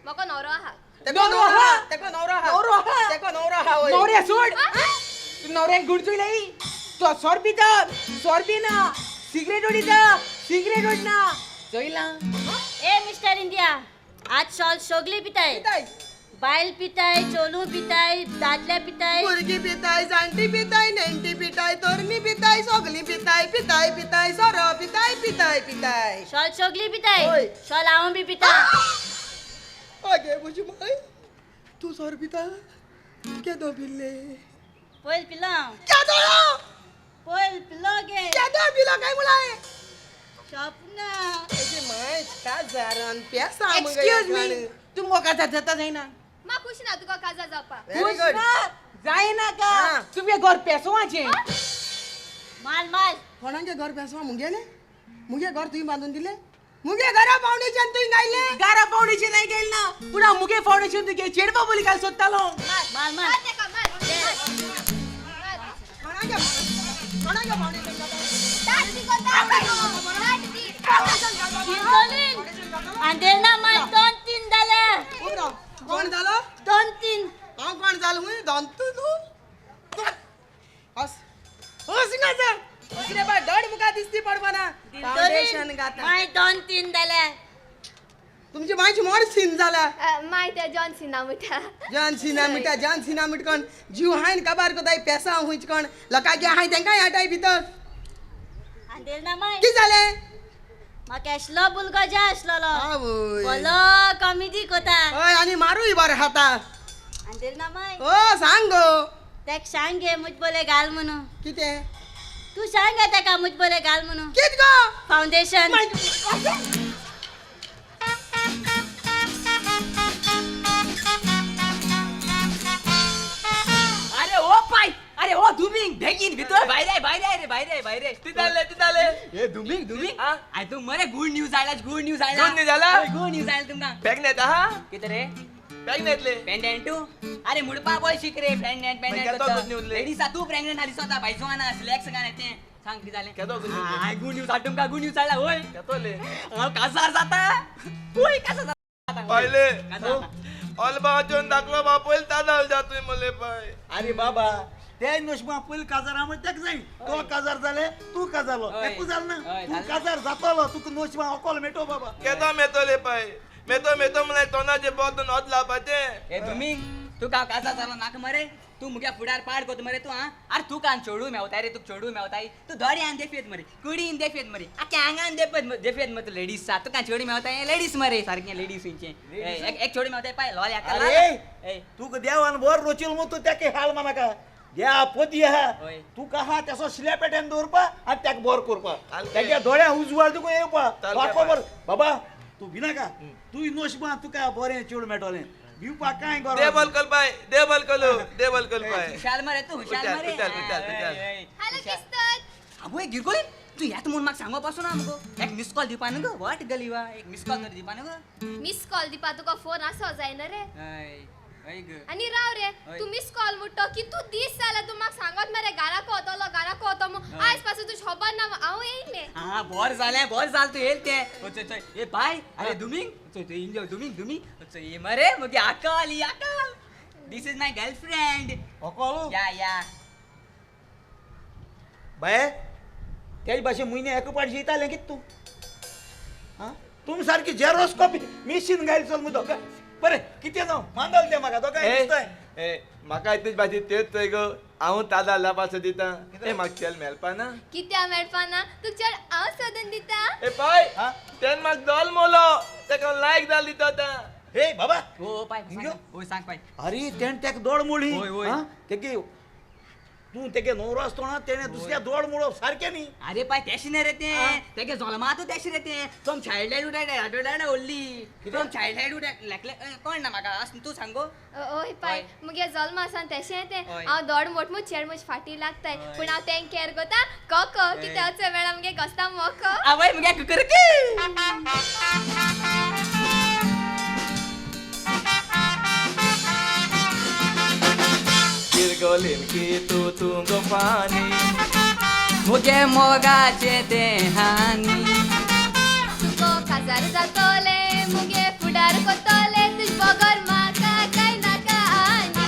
म्हाका न्हवरो आहा तेको नवरो आहा. तेको नवरो आहा नवरो आहा. तेको नवरो आहा होय. नवऱ्या सोड तूं नवऱ्याक गुडचुयलाय तो सोर पिता सोर पिना सिगरेट ओडिता सिगरेट ओडना चोयला ए मिस्टर इंडिया आज शॉल सोगली पिताय पिताय. बायल पिताय चोलू पिताय दादले पिताय भुरगीं पिताय जाणटी पिताय नेणटी पिताय तरणी पिताय सगलीं पिताय पिताय पिताय सोरो पिताय पिताय पिताय शॉल सोगली पिताय होय. शॉल हांव बी पिता आगे म्हजी माय तूं सोरो पिता केदो पिल्ले पयल पिलो हांव केदो पयल पिलो गे केदो पिलो काय म्हळाय शॉप ना तेजी माय काजारान पेसा एक्सक्यूज मी तूं म्हाका जाता जायना मा खुश ना तुका काजार जावपा व्हेरी गुड जायना का हा. तुगे घर पेसवाचें माल माल कोणागे घर पेसवा मुगेले मुगे घर तुवें बांदून दिले मुगे घरा फावंडेशन तुवें गायले गारा फावंडेशन हांवें गेल ना पूण हांव मुगे फावंडेशन तुगे चेडवा बोली घाल सोदतालो माल माल मार तेका मार मार. कोणागे कोणागे फावंडेशन दाट दी गो, दाट दी. दाट दी. दिलदोलीन आंदेल ना माय दोन तीन जाले कोण जालो दोन तीन हांव कोण जालो हूंय दोन तूं हस हस हिंगा दुसरे बाय धड मुखार दिसती पडपाना फावंडेशन दिलदोलीन घातला माय दोन तीन जाले तुमची मायची मोड सीन जाला माय त्या जॉन सिना मुठा जॉन सिना मिटा जॉन सिना मिटकोण जीव हायन काबार कोताय पेसा हुंयच कोण लोकांक हाय तेंकाय हाटाय भितर आंदेल ना माय कितें जालें म्हाका आसलो बुलगो जाय आसलेलो आवय बोलो कॉमेडी कोता हय आनी मारूय बरें खाता आंदेल ना माय ओ सांग गो तेक सांग गे मुज बोले घाल म्हणून कितें तूं सांग गे तेका मुज बोले घाल म्हणून कित गो फावंडेशन अरे ओ पाय अरे ओ दुमिंग बेगीन भितर भायर I भायर I रे भायर I भायर I ते जालें ते जालें ए दुमिंग दुमिंग आ? I तूं मरे गुड न्यूज आयला गुड न्यूज आयला Good news आयला? गुड न्यूज आयला तुमकां पॅक आहा कितें रे पॅक येतले पेंडेंट टू अरे मुडपा बोय शिक रे पेंडेंट पेंडेंट केदो good news ले? लेडीज तूं प्रेग्नंट आली स्वता भायजो ना सिलेक्ट गाणे तें सांग कितें जालें केदो good news? I good news हाड तुमकां गुड न्यूज आयला होय केतोले हांव काजार जाता होय काजार जाता पहिले काजार जाता. ऑलबाचोन दाखलो बा पयल तादाल जातोय मले पाय अरे बाबा ते नशमा पयलीं काजार म्हण तेक जाय तो काजार जाले तूं काजारलो हय. एकू जाल ना हय, तूं जालें. काजार जातलो तुका नशमा अकल मेटो बाबा केदो मेतोले पाय मेतो मेतो म्हळ्यार तोंडाचे बोट नोद लावपाचें ए दुमिंग तूं का काजार जालो नाका मरे तूं मुगे फुडार पाड कोत मरे तूं आं अरे तूं कान चोडू मेवताय रे तुका चोडू मेवताय तूं दोड्यान देफेत मरे कुडीन देफेत मरे आख्या आंगान देफेत देफेत मरे तूं लेडीज सा तुका चोडी मेवताय लेडीज मरे सारकें लेडीज खंयचें एक एक चोडी मेवताय पाय लोल अरे तुका देवान बर रोचील मु तूं तेका हाल मानाका द्या पोती आहा तुका आहा तेसो शिल्या पेट्यान दवरपा आनी तेका बरो करपा तेगे दोळ्या उजवाड तुका येवपा खबर बाबा तूं भिनाका तूं नशिबान तुका बरें चेडूं मेळटलें भिवपाक कांय गरज देवल कल बाय देवल कलो देवल कल बाय हुशार मरे तूं हुशार मरे हॅलो किस्तत आवय गिरगोली तूं येता म्हूण म्हाका सांगो पासून ना मुगो एक मिस कॉल दिवपा न्हू गो what गली वा एक मिस कॉल तरी दिवपा न्हू गो मिस कॉल दिवपा तुका फोन आसो जायना रे आनी राव रे तूं मिस कॉल म्हणटा कितू दीस जाला तूं म्हाका सांगत मरे घराक वतलो घराक वतो म्हूण आयज पासून तुजें खबर ना हांव येयलें आं बरें जालें बरें जालें तूं येयलें तें चोय चोय ए बाय अरे दुमींग चोय चोय इंजो दुमींग दुमींग चोय मरे मुगे अकल ही अकल this is my girlfriend अकल या या बाय तेज भाशेन म्हयने एका पाट शियतालें कितें तूं आं तुमी सारकी झेरोक्स कॉपी मिशीन घायल चल मुगो दोगांय बरें कितें जावं मानल तें म्हाका दोगांय दिसताय ए म्हाका इतलीच भाजी तेच चोय गो हांव ताजा लापासो दिता ए म्हाका चेल मेळपा ना कित्या मेळपा ना तुका चेड हांव सोदून दिता ए पाय तेन म्हाका दोल मोलो तेका लायक जाल दिता आतां ए बाबा ओ पाय ओ सांग पाय अरे तेणें तेका दोड मोडली तेगे तूं तेगे न्हवरो आसतना तेणें दुसऱ्या दोड मोडप सारकें न्ही अरे पाय तेशें न्ही रे तें तेगे जल्मा तूं तेशें रे तें तुम चायल्ड हेड ओडली तुम चायल्ड हेड लेकले कोण ना म्हाका आस तूं सांग गो ओय पाय मुगे जल्म आसा तेशें तें हांव दोड मोट मोट चेड म्हजे फाटी लागताय पूण हांव तेंक केअर करता कोको कित्याक वेळा मुगे घोस्ता मोको आवय मुगे कुकरकी गिरगोलीन की तूं तूं गो पानी मुगे मोगाचें तें हानी तुको काजार जातोलें मुगे फुडार कोतोलें तुज बगर म्हाका कांय नाका आनी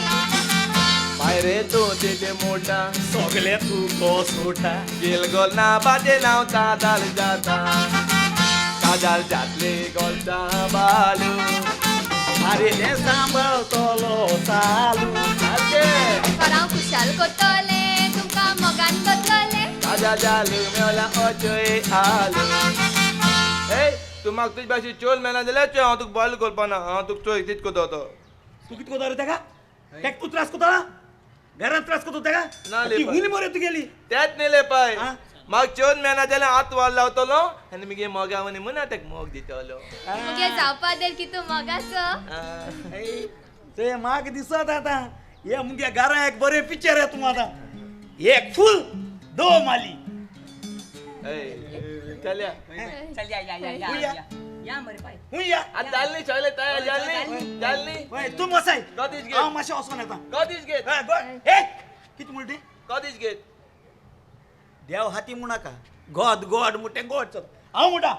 बाय रे तूं तेजे मोटा सगळें तूं गो सोडटा गिलगोल ना बाजे नांव काजार जाता काजार जातले गोलता बालू अरे तें सांबाळतलो चालू हांव खुशाल कोतोलें तुमकां मोगान कोतोलें काजा जालू मेवला ओचोय आलू ए तूं म्हाका तुजे भाशेन चोल मेळना जाल्यार चोय हांव तुका बॉयल करपा ना हांव तुका चोय कितें कोता तो तूं कितें कोता रे तेका तेका तूं त्रास कोता घरांत त्रास कोता तेका ना ले हुनी मरे तुगेली तेंच न्ही ले पाय म्हाका चोन मेळना जाल्यार हात वाल लावतलो आनी मुगे मोगा म्हणी म्हणा तेका मोग दितलो मुगे जावपा देल की तूं मोगाचो ते म्हाका दिसत आतां हे मुगे घरा एक बरें पिक्चर येता तूं आतां एक फूल दो माली चल या चल या या या या मरे पाय हुं या आतां जाल न्ही सगळें तयार जाल न्ही जाल न्ही तूं बसाय गॉड is हांव मातशें वचोन येता गॉड is great ए कितें म्हणटा तें गॉड is great देव हाती म्हणू नाका गॉड गॉड म्हणटा तें गॉड चल हांव म्हणटा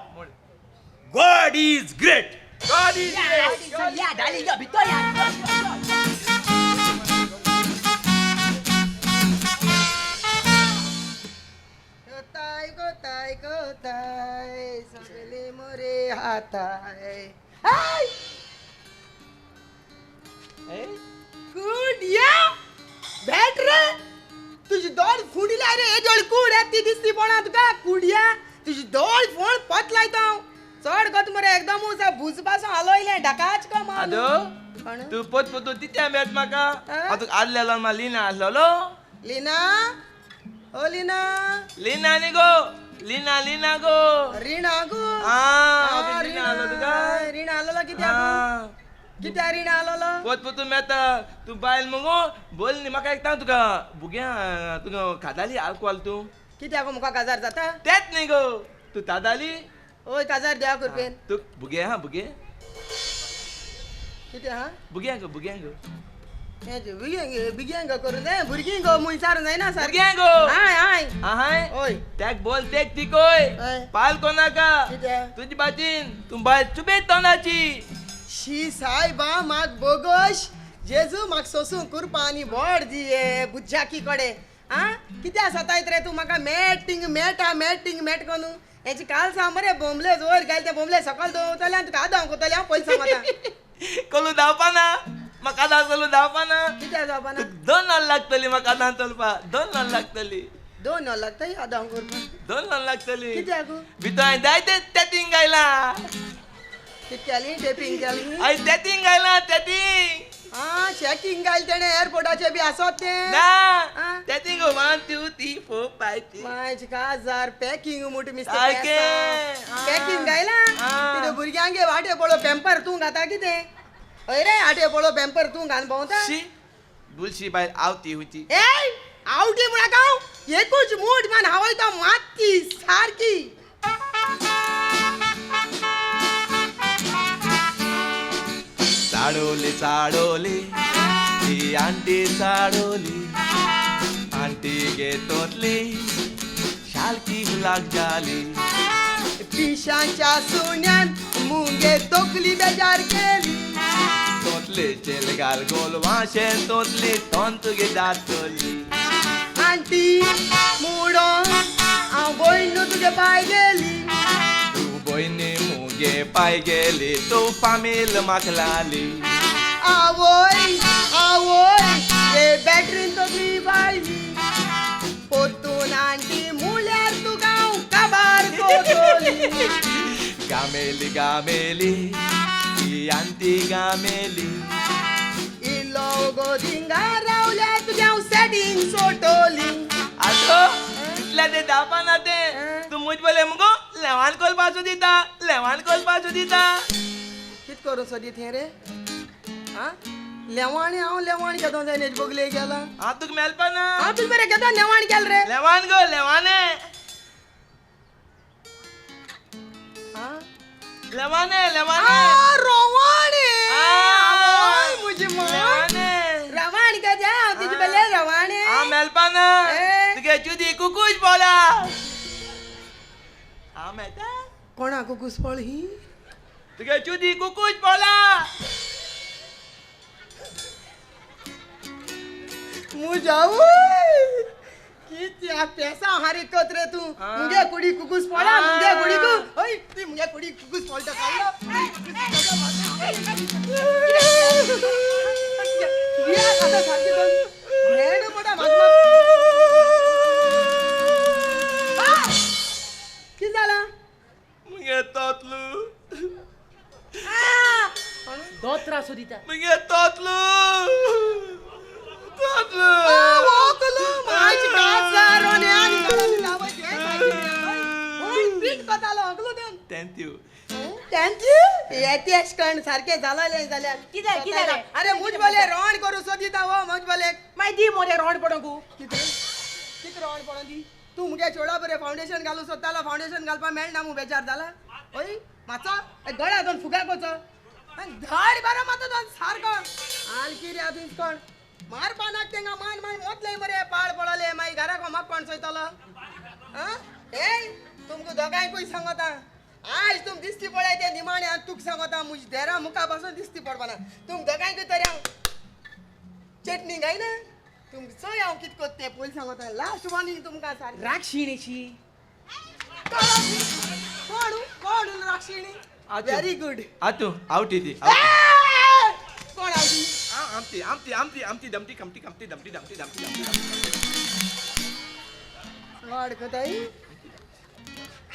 God is great God is great या डाली यो भितर या कोताय कोताय कोताय सगळे मोरे हाताय हाय कुडिया भेट रे तुजी दोळ फुडिल्या रे हे दोळ कूड ती दिसती पळोवना तुका कुडिया तुजी दोळ फोड पत लायता हांव चड गत मरे एकदम भूज पासून हालोयलें ढकाच को आदो तूं पोत पोतून तित्या मेट म्हाका हांव तुका आदलेलो मा लिना आसलेलो लिना ओ लिना लिना न्ही गो लिना लिना गो रिणा गो आं रिणा आसलो तुका रिणा आसलेलो कित्याक कित्याक रिणा आसलेलो पोत पोतून मेळटा तूं बायल मुगो बोल न्ही म्हाका एक सांग तुका भुग्या तुका खाताली आल्कोहोल तूं कित्याक म्हाका काजार जाता तेंच न्ही गो तूं तादाली ओय काजार देवा कृपेन तूं भुगे हा भुगे कितें हा भुग्यांक भुग्यांक भुग्यांक करूं जाय भुरगीं गो मुंयसार जायना सारकें भुरग्यांक गो हाय हाय हाय ओय त्याक बोल तेक तिकोय पाल कोनाका तुजी बाजीन तूं बायल चुबेत तोंडाची शी सायबा म्हाक बोगोश जेजू म्हाका सोसूं कुरपा आनी बोड दिये बुज्जाकी कडे आं कित्याक सतायत रे तूं म्हाका मेट थिंग मेटा मेट थिंग मेट कोनू हेची काल सांग मरे बोंबले वयर घाल ते बोंबले सकयल दवरतले आनी तुका आदां कोतले हांव पयलीं सांगता कोलू धांवपा ना म्हाका आदां चलू धांवपा ना कित्याक जावपा ना 2 नल लागतली म्हाका आदां चलपा 2 नल लागतली 2 नल लागतली आदां करपा 2 नल लागतली कित्याक भितर हांवें जायते टॅपिंग घायलां कित केली टेपिंग केली हांवें टॅपिंग घायलां टॅपिंग आं शेक पॅकिंग घाल तेणे एअरपोर्टाचे बी आसत तें ना तें 1 2 3 4 5 6 मायज काजार पॅकिंग मुठ मिस्टर सारकें पॅकिंग घायला कितें भुरग्यांगे वाटे पळो पेंपर तूं घाता कितें हय रे आटे पळो पेंपर तूं घान भोंवता शी बुलशी बायल आवती हुती ए आवटी म्हणा हांव एकूच मूठ मान हांव मात्ती सारकी चाडोली चाडोली ती आंटी चाडोली आंटी घेतोतली शालकी हुलाक जाली पिशांच्या सुण्यान मुंगे तोकली बेजार केली तोतले चेल घाल गोल वाशेन तोतली तोन तुगे जातली आंटी मुडो हांव भयण तुगे पाय गेली तूं भयणी मुगे पाय गेली तूं फामील माखलाली आवय आवय हे बॅटरीन तकली बायली पोतून आंटी मुल्यार तुका हांव काबार कोतोली गामेली गामेली ती आंटी गामेली इल्लो गो थिंगा रावल्या तुगे हांव सेटींग सोटोली आतो इतल्या ते दापाना ते तूं मुज बोले मुगो लेवान कोलपाचो दिता लेवान कोलपाचो दिता कित करूं सोदीत हें रे आं लेवाणी हांव लेवाण केदो जाय नेज बगले गेला हांव तुका मेळपा ना हांव तुका बरें केदो लेवाण केल रे लेवान गो लेवाने आं लेवाने लेवाने रोवाणे मुजी मां लेवाने रवाण केदे हांव तुजे बेले रवाणे हांव मेळपा ना तुगे चुदी कुकूच बोला हांव मेळटा कोणा कुकूस पळ ही तुगे चुदी कुकूच बोला मुजावय कित्या पेसा हारी कत रे तूं मुगे कुडी कुकूस पळा मुगे कुडी कु ओय ती मुगे कुडी कुकूस पळटा काडलो आतां सारकें भेंड पडा म्हाका कितें जालां मुगे तोतलू दोतरा सोदिता मुगे तोतलू सारकें जालें जाल्यार कितें कितें अरे मुज बोले रोण करूं सोदिता हो मुज बोले मागीर दी मोरे रोण पडोंक कितें कितें रोण पडों दी तूं मुगे चोडा बरें फावंडेशन घालूं सोदतालो फावंडेशन घालपाक मेळना मू बेजार जाला हय मातसो गळ्या दोन फुगा कोचो आनी धाड बारा मातो दोन सारको आल किऱ्या तुज कोण मारपा नाक तेंगा मान मान मोतले मरे पाळ पडले मागीर घराक म्हाका कोण चोयतलो आं ए तुमकां दोगांयकूय सांगता आज तुम दिसती पळय ते निमाणे हांव तुका सांगता मुज देरा मुखा पासून दिसती पडपाना तुम दोगांयकूय तरी हांव चटणी घायना तुमकां चोय हांव कितें कोत्ता तें पयलीं सांगता लास्ट वॉर्निंग तुमकां सारकें राक्षिणीची कोण कोण राक्षिणी व्हेरी गुड आतू आवटी ती कोण आवटी आमटी आमटी आमटी आमटी दमटी कमटी कमटी दमटी दमटी दमटी दमटी वाड कोताय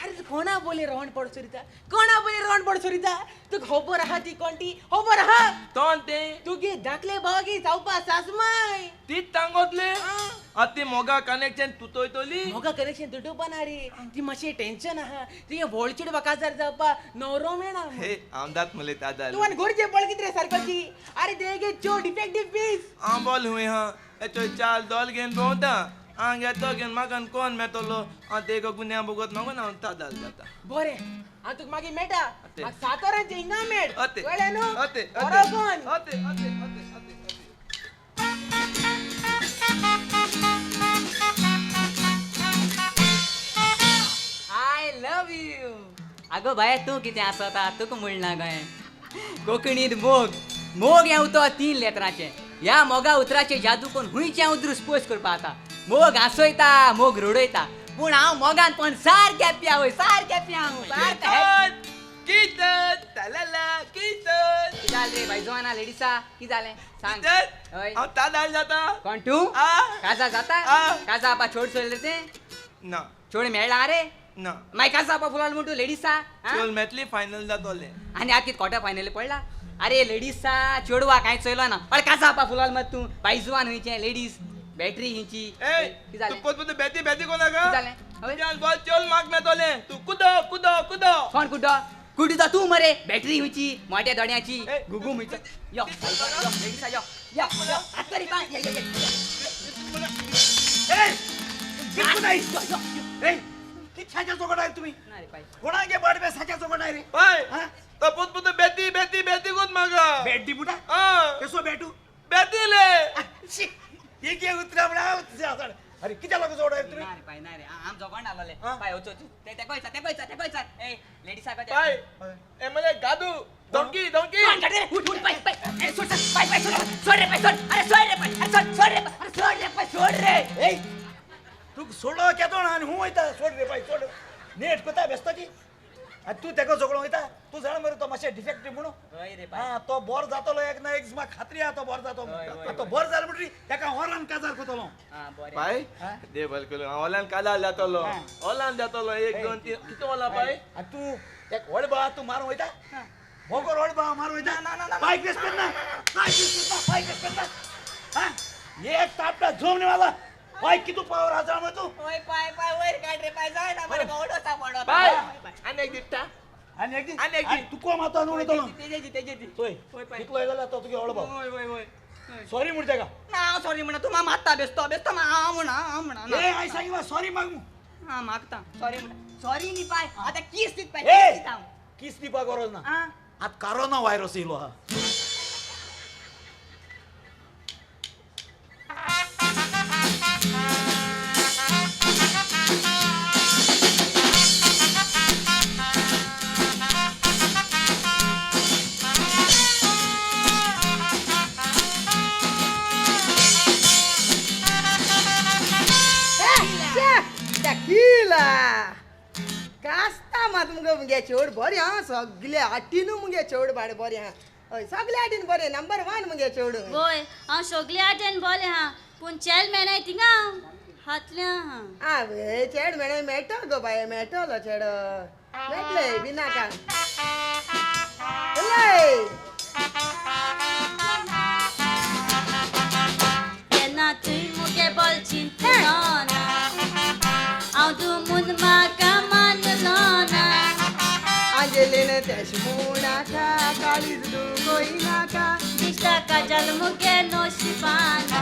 अरे कोणा बोले रोण पड सोरिता कोणा बोले रोण पड सोरिता तुका खबर आहा ती कोण ती खबर आहा तोन तें तुगे धाकले भावागी जावपा सासमाय तीच तांगोतले आतां ती मोगा कनेक्शन तुटोयतली मोगा कनेक्शन तुटोवपा ना रे ती मातशें टेन्शन आहा तिगे व्हड चेडवा काजार जावपा न्हवरो मेळना हे आमदात मले तादा तूं आनी गरजे पळ कितें रे सारकोची अरे देगे चो डिफेक्टीव पीस हांव बोल हुंय हा एचो चाल दोल घेवन भोंवता हांग येतो घेवन म्हाका कोण मेळटलो हांव तेका गुन्या बगत मागून हांव तादाल जाता बरें हांव तुका मागीर मेळटा 7 वरांचेर हिंगा मेळ अते कळ्ळें न्हू अते बरो कोण अते अते अते अते I love you आगो बाये तूं कितें आसता तुका म्हणना गोंय कोंकणींत मोग मोग हें उतर 3 लेतरांचें ह्या मोगा उतराचें जादू कोण हुंयचें उदरूस पयस करपा आतां मोग हांसयता मोग रडयता पूण हांव मोगान पण सारकें हॅप्पी आवय सारकें हॅप्पी हांव कितें जालें रे भायजवाना लेडिसा कितें जालें सांग हय हांव तादाल जाता कोण तूं काजा जाता काजा आपा छोड सोडलें तें ना छोड मेळ्ळा रे ना मागीर काजा आपा फुलाल म्हण तूं लेडिसा चोल मेटली फायनल जातोलें आनी आतां कितें क्वॉर्टर फायनल पडला अरे लेडीसा चेडवा काय चोयलो ना अरे कासा आपा फुलाल मत तूं बायजुवान खंयचें लेडीज बॅटरी हिंची ए तू पोत पोत बेती बेती कोणा का जालें चल बोल चल माग मेतोलें तू कुदो कुदो कुदो कोण कुड्डो कुड्डो तूं मरे बॅटरी हिंची मोट्या दोड्याची गुगू मिच यो यो लेडीसा यो यो यो आत्तरी पाय ये ये ए बिलकुल नाही ए किती छाच्या चोकड आहे तुम्ही कोणागे बडबे साच्या चोकड आहे रे पाय तो पोत पोत बेती बेती बेती कोण मागा बेटी बुटा कसो बेटू बेती ले एक एक उतरा म्हणा अरे किती लोक जोड आहे तुम्ही नाही रे पाय नाही रे आम जोगण आलोले पाय ओचो ते ते कोयचा ते कोयचा ते कोयचा ए लेडीज आका पाय ए मला गादू डोंकी डोंकी कोण गाडे उठ उठ पाय पाय ए सोड पाय पाय सोड सोड रे पाय सोड अरे सोड रे पाय अरे सोड सोड रे अरे सोड रे पाय सोड रे ए तू सोडो केतो ना आणि हूं वयता सोड रे पाय सोड नेट कोता बेसताची आणि तू तेका झगडो वयता तू जाण मरे तो मातशें डिफेक्टिव म्हणून हय रे पाय हा तो बोर जातलो एक ना एक म्हाका खात्री आहा तो बोर जातो तो बोर जालो म्हणटरी तेका ओलान काजार कोतलो हा बरें पाय दे बल करून ओलान काजार जातलो ओलान जातलो 1 2 3 किती ओला पाय आणि तू एक व्हड बा तू मारून वयता मोगोर व्हड बा मारून वयता ना ना ना पाय रेस्पेक्ट ना पाय रेस्पेक्ट ना पाय रेस्पेक्ट ना हा एक तापटा झोमने वाला पाय किती पावर आसा मग तू ओय पाय पाय वयर काड रे पाय जाय ना मरे गवडो सापडो पाय आणि एक दिट्टा आणि एक आणि एक दी तू कोण माता नुणे तो तेजेची तेजेची होय होय पाय कितलो जाल्यार तो तुगे व्हड भाव होय होय होय सॉरी म्हणता का ना सॉरी म्हणा तू मा मारता बेस्तो बेस्तो मा हांव म्हणा हांव म्हणा ए I सांगी मा सॉरी माग हा मागता सॉरी म्हणा सॉरी न्ही पाय आतां किस दीत पाय ए किस दिता हांव किस दिवपाक गरज ना आ आतां कोरोना व्हायरस येयलो आहा कास्ता मात मुगे मुगे चेड बरें आहा सगळे आटीनू मुगे चेड बाड बरें आहा हय सगळे आटीन बरें नंबर 1 मुगे चेड वय हांव सगळे आटेन बरें आहा पूण चेल मेणाय थिंगा हातल्या आहा आवय चेड मेणाय मेळटलो गो बाये मेळटलो चेडो मेळटले बिनाका केन्ना तुय मुगे बोल चिंतलो ना हांव तूं म्हूण म्हाका मानलो ना आंजेलेन तेश मुणाका काळीज दुखोयनाका दिसता काजल मुगे नशिबाना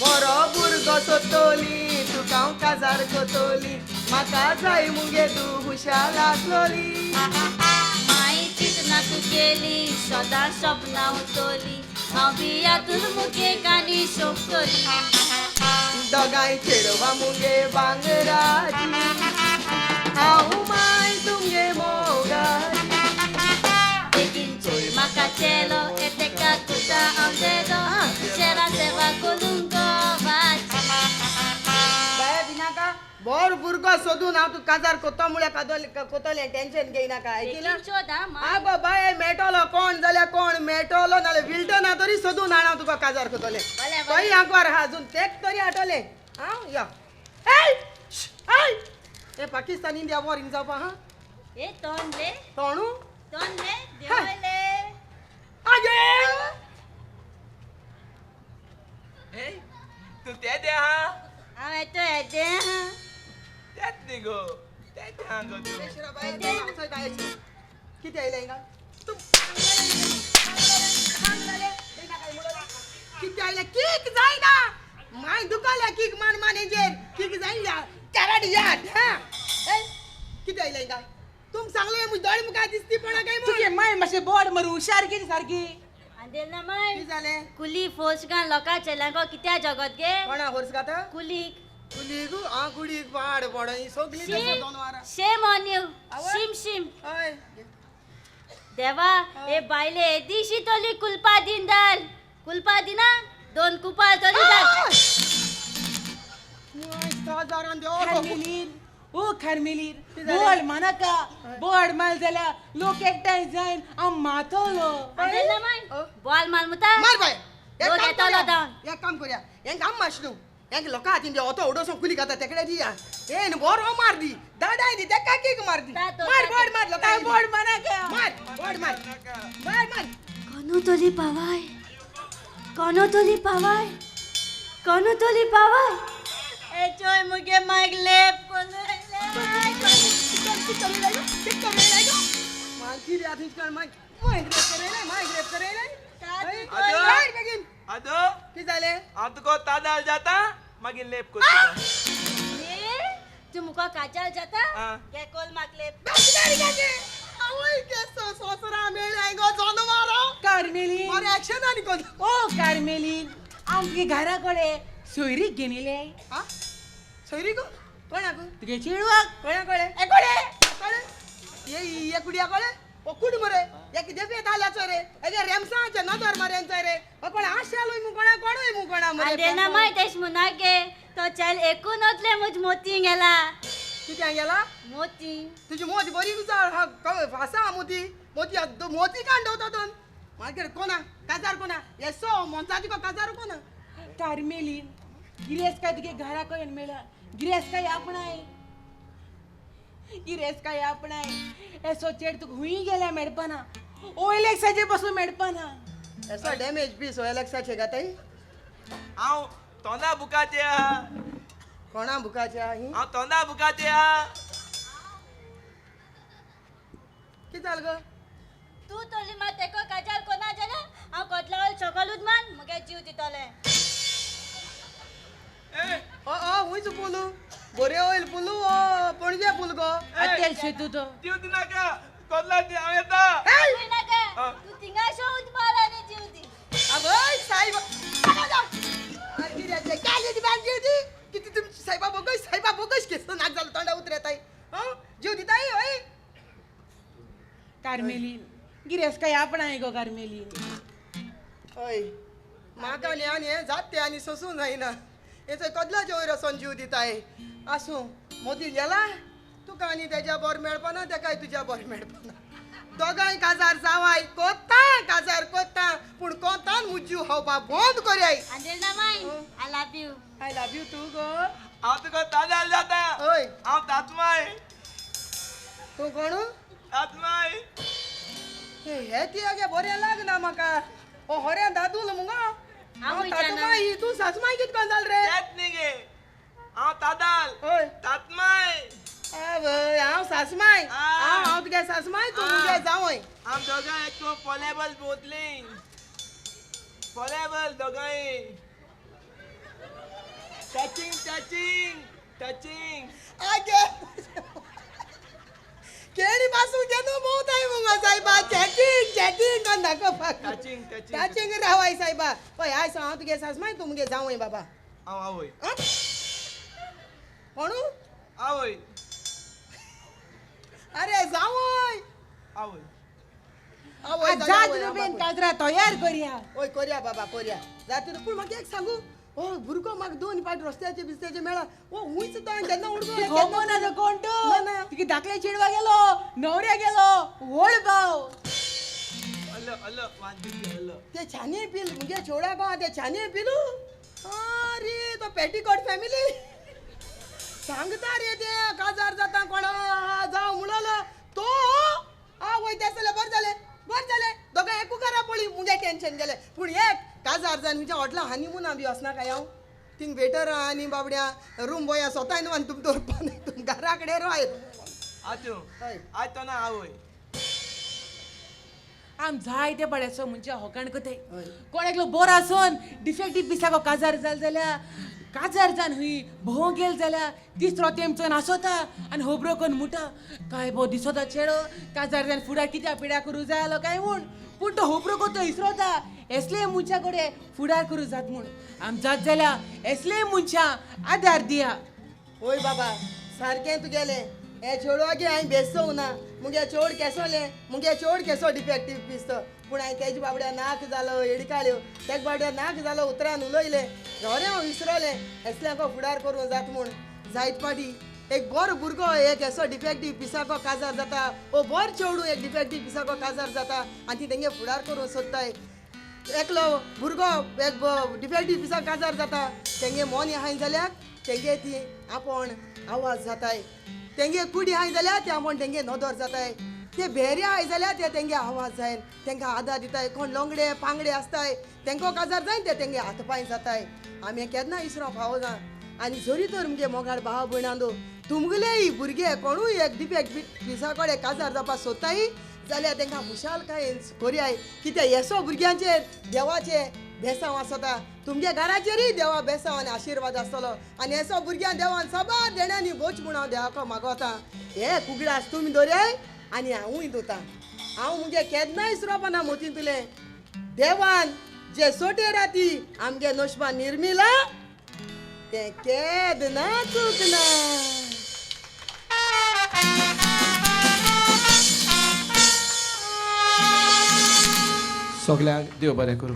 बरो भुरगो सोदतली तुका हांव काजार कोतली म्हाका जाय मुगे तूं हुशार आसलोली माई चिंतना तुगेली सदां सपनां उतोली हांव बियातून मुगे काणी सोंपतली दोगांय चेडवा मुगे भांगराची हांव माय तुमगे मोगाची बेगीन चोय म्हाका चेलो एतेका तुका हांव देलो शेरा सेवा करूंक गोवाची बाये बिनाका बोर भुरगो सोदून हांव तुका काजार कोतो म्हळ्यार कोतोलें टेन्शन घेयनाका आयकिना बेगीन शोद आं माय आगो बाये मेळटलो कोण जाल्यार कोण मेळटलो नाल्यार विल्टना तरी सोदून हाड हांव तुका काजार कोतोलें बरें, बरें. तरी आंकवार आहा अजून तेक तरी हाडटलें हांव यो ए ए पाकिस्तान इंडिया वॉर हिंग जावपा हा ए तोंड ले तोणू तोंड ले देवले आगे ए तू ते दे हा हांव येतो येते आहा तेच न्ही गो तेच हा गो तू किती आयलें हिंगा तूं किती आयलें कीक जायना माय दुखाल्या कीक मान मान हेजेर कीक जायना कराड याद हा ए किती आयलें हिंगा तुम सांगलें म्हजे दोळे मुखार दिसती पडा काय म्हूण तुगे माय मातशें बोड मरू हुशार कितें सारकी आंदेल ना माय कितें जालें कुली फोसगान लोकां चेल्यांको कित्या जगत गे कोणा होर्स खाता कुलीक कुलीक आ कुडीक पाड पड ही सगळीं तसो जनावरां shame on you Shim Shim हय देवा हे बायले येदीशी तोली कुलपा दिन दाल कुलपा दिना दोन कुपां तरी दाल खारमेलीर ओ खारमेलीर बोड मानाका बोड माल जाल्यार लोक एकठांय जायन हांव मातलो आंदेल ना माय बॉल माल मुता मार बाय लोक येतलो धांवन एक काम करूया हेंका आम माशनू एक लोकां हातीन दी ओतो उडोसो कुली खाता तेकडे दिया ए बरो मार दी दादाय दी त्या काकीक मार दी मार बोड मार लोकां बोड मारा के मार बोड मार मार मार कोनो तोली पावाय कोनो तोली पावाय कोनो तोली पावाय ए चोय मुगे माइक लेप कोनो घराकडे सोयरीक घेणले सोयरीक कोणाक तुगे चेडवाक कोणा कळे एकोडे ये कुडिया कळे ओ कुड मरे या कितें पेताल्याचो रे अगे रेमसाचे नदर मरेंचो रे ओ कोण आशालोय मु कोणा कोणूय मु कोणा मरे आंदेना माय तेश मुनागे तो चल एकूण ओतले मुज मोती गेला कित्याक गेला मोती तुजी मोती बरी आसा मोती मोती मोती काण दवरता तूं मागीर कोणा काजार कोणा येसो मनसाची काजार कोणा कार्मेलीन गिरेस काय तुगे घरा कडेन मेळ्ळा गिरेस काय आपणाय गिरेस काय आपणाय एसो चेड तुका हुंय गेल्या मेळपाना ओएलएक्साचेर पासून मेळपाना एसो डॅमेज पीस ओएलएक्साचे गाताय हांव तोंडा बुकाचे आहा कोणा बुकाचे आहा हांव तोंडा बुकाचे आहा कितें जालें गो तूं तोली मात एको काजार कोना जाल्यार हांव कोतलावल शकलूच मान मुगे जीव दितलें हुंयच पुलू बोरे वयल पुलू ओ पणजे पुल गो आतेल शेतू तो जीव दिनाका कोतला हांव येता नाका तूं थिंगा शोध मार आनी जीव दी आवय सायबा काय दी बान जीव दी किती तुमची सायबा बोगस सायबा बोगस केस नाक जालो तोंडा उतर येताय जीव दिताय हय कार्मेलीन गिरेस काय आपणाय गो कार्मेलीन हय म्हाका न्ही आनी हें जात तें आनी सोसूं जायना हेचो कदलाचे वयर वचोन जीव दिताय आसूं मोदी गेला तुका आनी तेज्या बोर मेळपाना तेकाय तुज्या बोर मेळपाना दोगांय काजार जावाय कोत्ता काजार कोत्ता पूण कोतान म्हजो जीव खावपा बंद करयाय आंदेलना my I love you I love you तूं गो हांव तुका ताजाल जाता हय हांव तातमाय तूं कोण तातमाय हे ती आगे बरें लागना म्हाका ओ हऱ्या दादूल मुगो हांव तातमाय तूं सासमाय कितें कोण जाल रे तेंच न्ही गे हांव तादाल हय तातमाय आवय हांव सासमाय हांव तुगे सासमाय तूं मुगे जावय आम दोगांय एक पोलेबल बोतली पोलेबल दोगांय टचिंग टचिंग टचिंग आगे केळी पासून घेतो भोवताय मुगो सायबा चॅटिंग चॅटिंग कोण दाखोवपाक टचिंग टचिंग टचिंग रावाय सायबा पळय आयज हांव तुगे सासमाय तूं मुगे जावय बाबा हांव आवय कोणू आवय अरे जावय आवय आवय जात रुपयेन काजरा तयार करया हय करया बाबा करया जात पूण म्हाका एक सांगू ओ भुरगो म्हाका दोन पाट रस्त्याचे बिस्त्याचे मेळा ओ हुंयच तो हांवें केन्ना उडको खबर ना तो कोण तो तुगे धाकले चेडवा गेलो न्हवऱ्या गेलो व्हड भाव ते छानये पील मुगे चेवडा गो ते छानये पिलू अरे तो पेटीकोट फॅमिली सांगता रे ते काजार जाता कोणा जावं म्हणलो तो आवय ते जाल्यार बरें जालें बरें जालें दोगां एकू घरा पळय मुगे टेन्शन गेलें पूण एक काजार जावन म्हणजे हॉटला हनीमुना बी वचना काय हांव थिंग वेटर आनी बाबड्या रूम बॉया स्वताय न्हू आनी तुम दवरपा न्हय तुम घरा कडेन राव आजू आज तो ना आवय आम जायते पड्याचो म्हणजे होकाण कोताय कोण एकलो बरो आसून डिफेक्टीव पिसाको काजार जाल जाल्यार काजार जावन हुंय भोंवंक गेल जाल्यार तिसरो तेमचो नासोता आनी होबरो करून मुटा काय भोव दिसोता चेडो काजार जावन फुडार कित्याक पिड्या करूं जाय जालो काय म्हूण पूण तो होबरो करतो इसरोता एसले मनशा कडेन फुडार करूं जात म्हूण आम जात जाल्यार एसले मनशां आदार दिया हय बाबा सारकें तुगेलें हे चेडवागे हांवें बेसोवं ना मुगे चेड केसोलें मुगे चेड केसो डिफेक्टीव पीस तो पूण हांवें तेजे बाबड्या नाक जालो एडकाळ्यो तेजे बाबड्या नाक जालो उतरान उलयलें घरे हांव विसरोलें एसल्यांको फुडार करूं जात म्हूण जायत पाटी एक बरो भुरगो एक असो डिफेक्टीव पिसाको काजार जाता ओ बरो चेडूं एक डिफेक्टीव पिसाको काजार जाता आनी ती तेंगे फुडार करूं सोदताय एकलो भुरगो एक डिफेक्टीव पिसा काजार जाता तेंगे मोन आहाय जाल्यार तेंगे ती आपोण आवाज जाताय तेंगे कुडी आहाय जाल्यार ते आपोण तेंगे नदर जाताय ते भेरे आहाय जाल्यार ते तेंगे आवाज जायन तेंकां आदार दिताय कोण लोंगडे पांगडे आसताय तेंको काजार जायन ते तेंगे हात पांय जाताय. आमी केन्ना इसरो पावना. आनी जरी तर मुगे मोगाळ भाव भयणांनो तुमगेलेय भुरगे कोणूय एक डिफेक्ट पिसा कडेन काजार जावपाक सोदताय जाल्यार तेंकां खुशालकायेन करयाय कित्याक येसो भुरग्यांचेर देवाचे बेसांव आसता तुमगे घराचेरूय देवा बेसांव आनी आशिर्वाद आसतलो आनी येसो भुरग्यां देवान साबार देण्यांनी भोज म्हूण हांव देवाक मागोता. हे कुगडास तुमी दवरयाय आनी हांवूय दवरता. हांव मुगे केन्नाय इसरोपाना मोतींतलें देवान जे सोटे राती आमगे नशबा निर्मिला तें केन्ना चुकना. सगल्यांक देव बरें करूं.